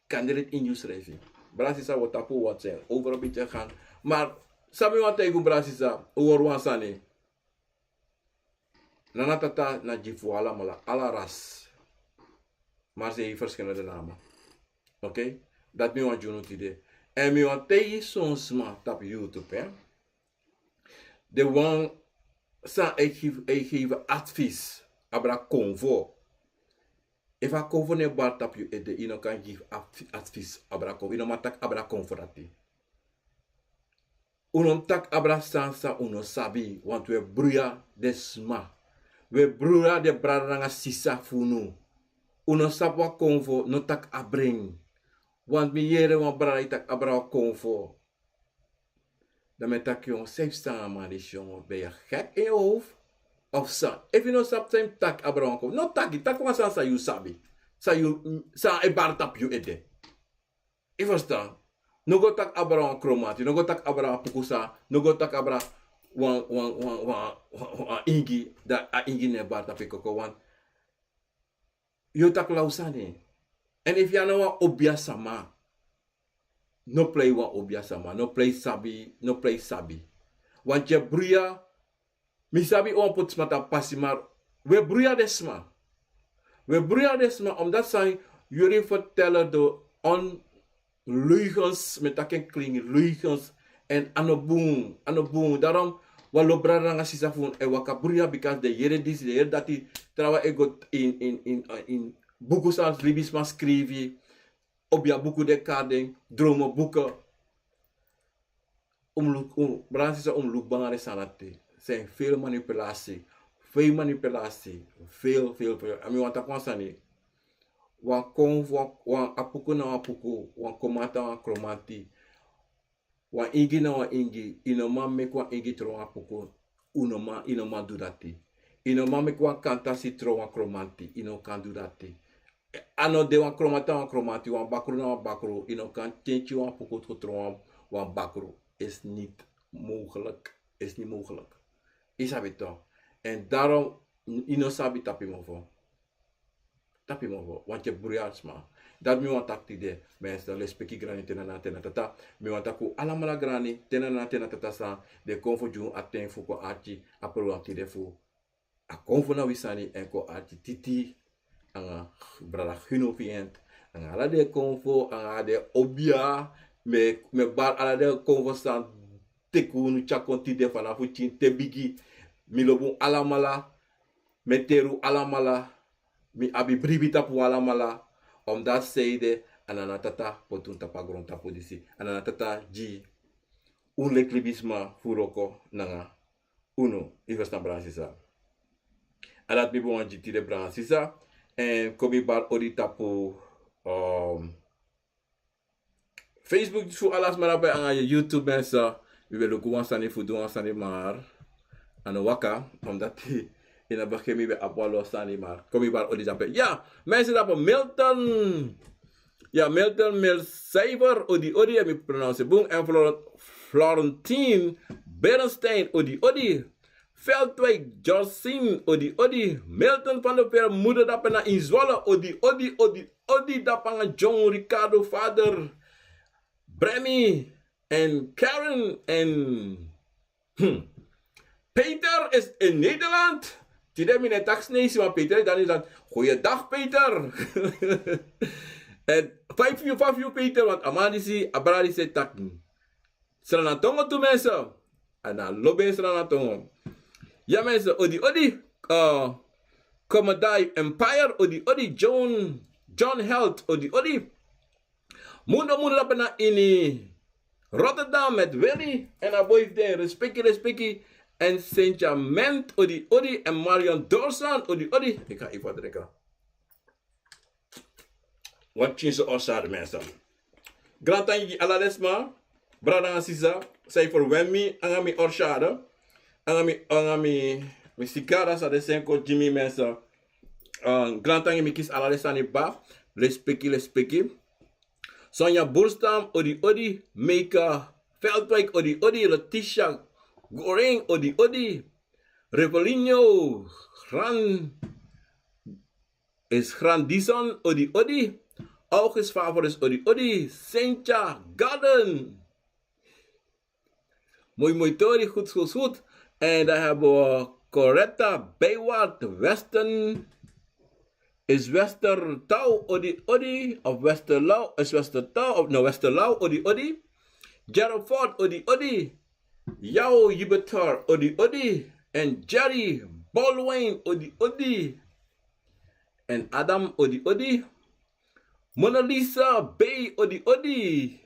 Kan de leti ini yu srefi. Brada sisa, wi o tapu, wi o tyari over a beti gaan. Maar san mi wani taigi un, brada sisa, un hori wan sani. Nana Tata na gi fu alamala, ala ras. Maar ze heeft verschillende namen. Oké? Dat mi wani gi unu tide. En mi wani taigi son sma tapu YouTube, hè. Den wan san e gi, e gi advies abra konfo. Efu a konfo no e bari tapu yu ede, yu no kan gi advi-, advies abra konfo. Yu no man taki abra konfo dati. Un no mus taki abra sani san un no sabi, want wi e bruya den sma. Wi e bruya den brada nanga sisa fu unu. Un no sabi wan konfo, no taki abra en. Want mi yere wan brada e taki abra wan konfo. Dan mi e taki, yongu, san yu e psa nanga a man disi, yongu, ben yu gek in yu hoofd? Of san? Efu yu no sabi san yu mus taki abra wan konfo, no taki, taki wan sani san yu sabi. San yu, san e bari tapu yu ede. Yu ferstan? No go taki abra wan Kromanti, no go taki abra wan Pukusa, no go taki abra wan, wan, wan, wan, wan, wan Ingi, dan a Ingi no e bari tapu yu koko, want yu o taki law sani. En efu yu a no wan obia sama, no plei wan obia sama, no plei sabi, no plei sabi. Want yu e bruya, mi sabi un wani poti sma tapu pasi, maar wi e bruya den sma. Wi e bruya den sma, omdat san yu e vertellen de on leugens, mi e taki en klingi, leugens. En a no bun, a no bun. Daarom wan lo brada nanga sisa fu unu e waka bruya, because den yere disi, den yere dati, trawan e go in, in, in, in buku san libisma skrifi, obia buku, den e kari den dromen buku. Un mus luku, un, brada sisa, un mus luku bun nanga den sani dati. Zijn veel manipulatie. Veel manipulatie. Veel, veel, veel. A mi wani taki wan sani. Wan konfo, wan, wan Apuku na wan Apuku, wan Kromanti na wan Kromanti, wan Ingi na wan Ingi, yu no man meki wan Ingi tron wan Apuku, un no man, yu no man du dati. Yu no man meki wan Kantasi tron wan Kromanti, yu no kan du dati. A no de, wan Kromanti na wan Kromanti, wan Bakru na wan Bakru, yu no kan tyentyi wan Apuku tron wan, wan Bakru. Is niet mogelijk. Is niet mogelijk. Yu sabi toch. En daarom, yu no sabi tapu yu mofo. Tapu yu mofo, want yu e bruya sma. Dati mi wani taki tide, mensen, lespeki grani, te na Nana, te na Tata. Mi wani taki un alamala grani, te na Nana, te na Tata, san den konfo gi unu a ten fu kon arki a program tide fu a konfo na wi sani, en kon arki Titi, anga brada Gino fi en, anga ala den konfo, anga den obia, mi e, mi e bari ala den konfo san teki unu tyari kon tide, fanafu pikin te bigi. Mi lobi un alamala, mi e teri un alamala, mi abi bribi tapu un alamala, omdat sanede a Nana Tata poti un tapu a grontapu disi. A Nana Tata gi un leki libisma fu wroko nanga unu, yu ferstan, brada sisa. A dati mi ben wani gi tide, brada sisa. En kon mi bari odi tapu, um, Facebook fu ala sma drape anga YouTube, mensen. Mi ben luku wan sani fu du wan sani, maar a no waka, omdat yu no begrijp, mi ben abi wan lo sani, maar kon mi bari odi drape. Ya, mensen, drape Milton. Ya, Milton Milcijfer, odi odi, en mi pronounce bun. En Flor-, Florentine Berenstein, odi odi. Veldwijk Josin, odi odi. Milton van der Veer, moeder, drape na in Zwolle, odi odi, odi odi, drape nanga John Ricardo, vader, Bremi, en Karen, en, hmm, Peter is in Nederland. Tide mi no e taki Sneisi, ma Peter is dan in Nederland. Goeiedag, Peter. En five yu, five yu, Peter, want a man disi, a brada disi e taki Sranan tongo tu, mensen. A na lobi en Sranan tongo. Ya, mensen, odi odi. Uh, Komodai Empire, odi odi. John, John Health, odi odi. Mundo Mundo dape na ini Rotterdam met Willy en a boi fu den, respeki, respeki. En Sentjament, odi odi. En Marion Dorsan, odi odi. Ik ga even wat drinken. Wat is de oorzaak, mensen? Grantangi ala den sma, brada nanga sisa, san e ferwen mi nanga mi orsado, nanga mi, nanga mi, mi sigara san den seni kon gi mi, mensen. Eh, grantangi, mi kisi ala den sani baka. Lespeki, lespeki. Sonja Burstam, odi odi. Meika Veldwijk, odi odi. Letitia Goring, odi odi. Revelinho Gran is Grandison, odi odi. August Favoris, odi odi. Sentia Garden. Mooi, mooi tori, goed, goed, goed. En dan hebben we Coretta Bijwaard, Western. Is Westertouw, odi odi. Of Westerlauw, is Westertouw, of no, Westerlauw, odi odi. Gerald Ford, odi odi. Yao Yibetar, odi odi. En Jerry Baldwin, odi odi. En Adam, odi odi. Mona Lisa Bay, odi odi.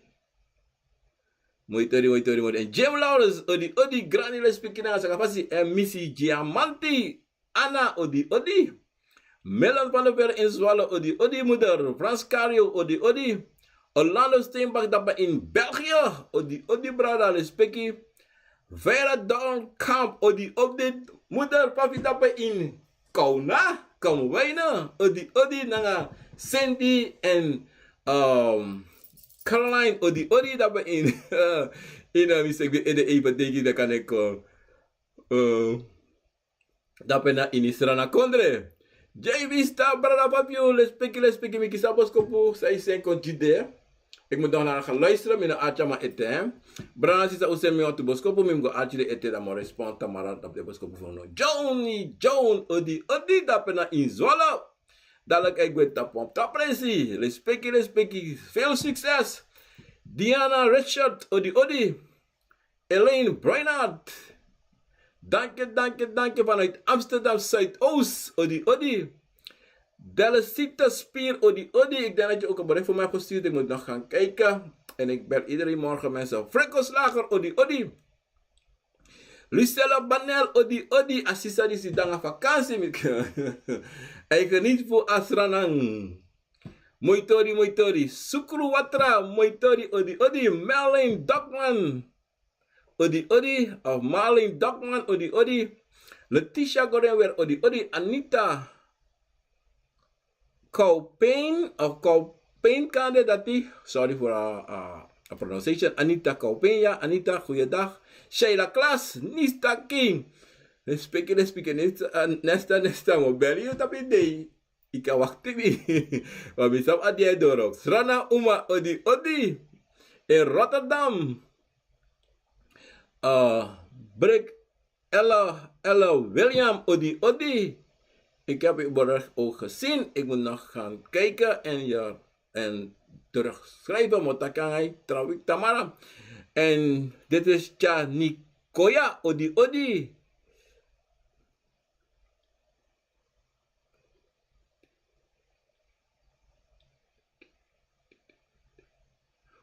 Mooi tori, mooi tori, mooi tori. En Jim Lawrence, odi odi. Granny, lespeki nanga saka fasi. En Missy Diamanti, Anna, odi odi. Melan van der Ver in Zwolle, odi odi. Moeder Frans Cario, odi odi. Orlando Steenbach dape in België, odi odi, brada, lespeki. Vera Dornkamp, odi odi. Moeder Papi dape in Kauna, Kamwijne, odi odi. Nanga Cindy en, ehm, Caroline, odi odi, dape in, in, eh, mi seki ede even denki dan kan ik, eh, eh, dape na ini Srana kondre. J V Star, brada Fabio, lespeki, lespeki, mi kisi a boskopu san yu seni kon gi de. Ik moet nog naar gaan luisteren, mi no arki nanga ete. Brada, sisa, un seni mi wantu boskopu, mi mus go arki den ete, dan mi o respond tamara tapu den boskopu fu unu. Johnny John, odi odi, dape na in Zwolle. Dadelijk e gwe tapu wan pta presi. Lespeki, lespeki. Veel succes. Diana Richard, odi odi. Elaine Breinhart. Dank je, dank je, dank je, vanuit Amsterdam Zuidoost. Odi odi. Delicita Spier, odi odi. Ik denk dat je ook een bericht voor mij hebt gestuurd. Ik moet nog gaan kijken. En ik bel iedereen morgen, mensen. Franco Slager, odi odi. Lucella Banel, odi odi. A sisa disi de nanga vakansi, mi. Hij geniet fu a Sranan. Mooi tori, mooi tori. Sukru Watra, mooi tori, odi odi. Merlin Dokman, odi odi. Of Marlin Dokman, odi odi. Letitia Gorenwer, odi odi. Anita Kaupin, of Kaupin kande dati. Sorry for a, a, a pronunciation. Anita Kaupin, ya. Anita, goeiedag. Sheila Klaas, Nista King. Lespeki, lespeki, Nista, eh, Nesta, Nesta, mi o bel yu tapu dei. Yu kan wakti mi. Ma mi sabi a dei e doro. Srana Uma, odi odi. In Rotterdam. Eh, Break Ella, Ella William, odi odi. Ik heb uw bericht ook gezien. Ik moet nog gaan kijken en, ja, en terugschrijven. Mi o taki nanga yu tra wiki tamara. En dit is Tja Nikoya, odi odi.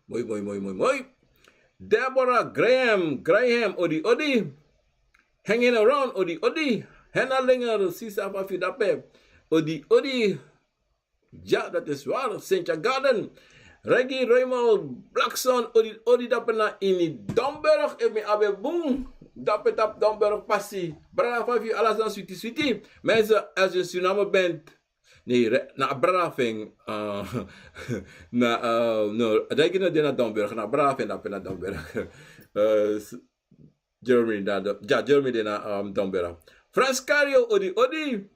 Moi, moi, moi, moi, moi. Deborah Graham, Graham, odi odi. Hanging around, odi odi. Henna Linger, sisa, fa yu dape? Odi odi. Ja, dat is waar. Sintja Garden. Reggie Raymond Blackson, odi odi, dape na ini Domburg, efu mi abi bun. Dape tapu Domburg pasi. Brada, fa yu, ala sani switi switi. Mensen, als je in Suriname bent, nee, re-, na a brada fu en, eh, na, eh, no, Reggie no de na Domburg, na a brada fu en dape na Domburg. Eh, s-, Jeremy na, ja, Jeremy de na, um, Domburg. Frans Cario, odi odi.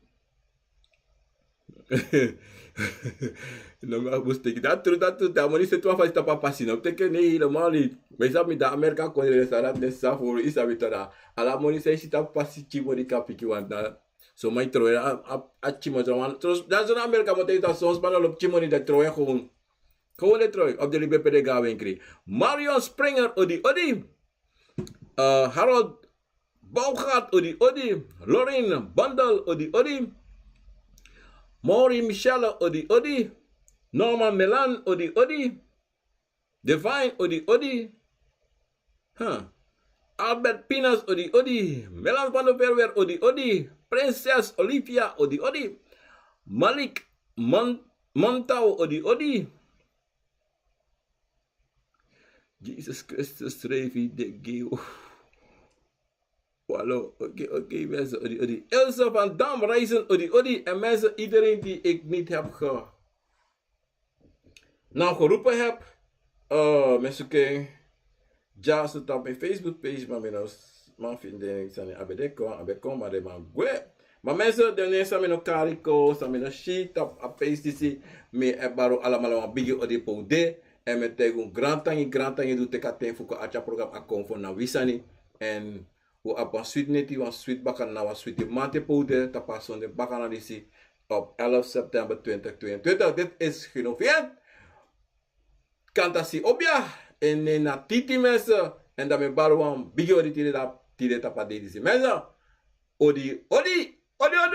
No, mi abi mus teki. Dati tru, dati tru, te a moni seti wan fasi tapu a pasi, no teki en, nee, helemaal niet. Ma yu sabi, mi de Amerika kondre, den sani dati den sisa furu, yu sabi toch. Ala moni san yu si tapu pasi, pikin moni kan piki wan, na so mi e trowe a, a, a pikin moni, so wan, so, dati so na Amerika, mi o taki, son sma no lobi pikin moni, den e trowe en gewoon. Gewoon den e trowe, of den libi pe den go na wenkri. Marion Springer, odi odi. Eh, Harold Bougaard, odi odi. Lorraine Bandel, odi odi. Maureen Michelle, odi odi. Norman Melan, odi odi. Divine, odi odi. Huh. Albert Pinas, odi odi. Melan van der Verwer, odi odi. Prinses Olivia, odi odi. Malik Mon Montau, odi odi. Jesus Christus, Revi de Geo. Hallo, oké, oké, mensen, odi odi. Ilse van Dam, Reizen, odi odi. En mensen, iedereen die ik niet heb ge nou geroepen heb, uh, mensen, oké. Just op mijn Facebook page, maar mijn man vind ik zijn abedeko, abeko, maar de man gwe. Maar mensen, de next time no kariko, sami no shit op a page disi, mi e bari un alamala wan bigi odi pe un de. En mi e taigi un grantangi, grantangi di un teki a ten fu kon arki a program a kon fu na wi sani. En un abi wan switi neti, wan switi bakana, wan switi mamanten pe un de, tapu a sonde bakana disi, op elf september twintig tweeëntwintig. Dit is Geno Fiat. Kantasi Obia, en nen na Titi, mensen. En dan mi e bari un wan bigi odi tide, tide tapu a dei disi, mensen. Odi, odi, odi, odi.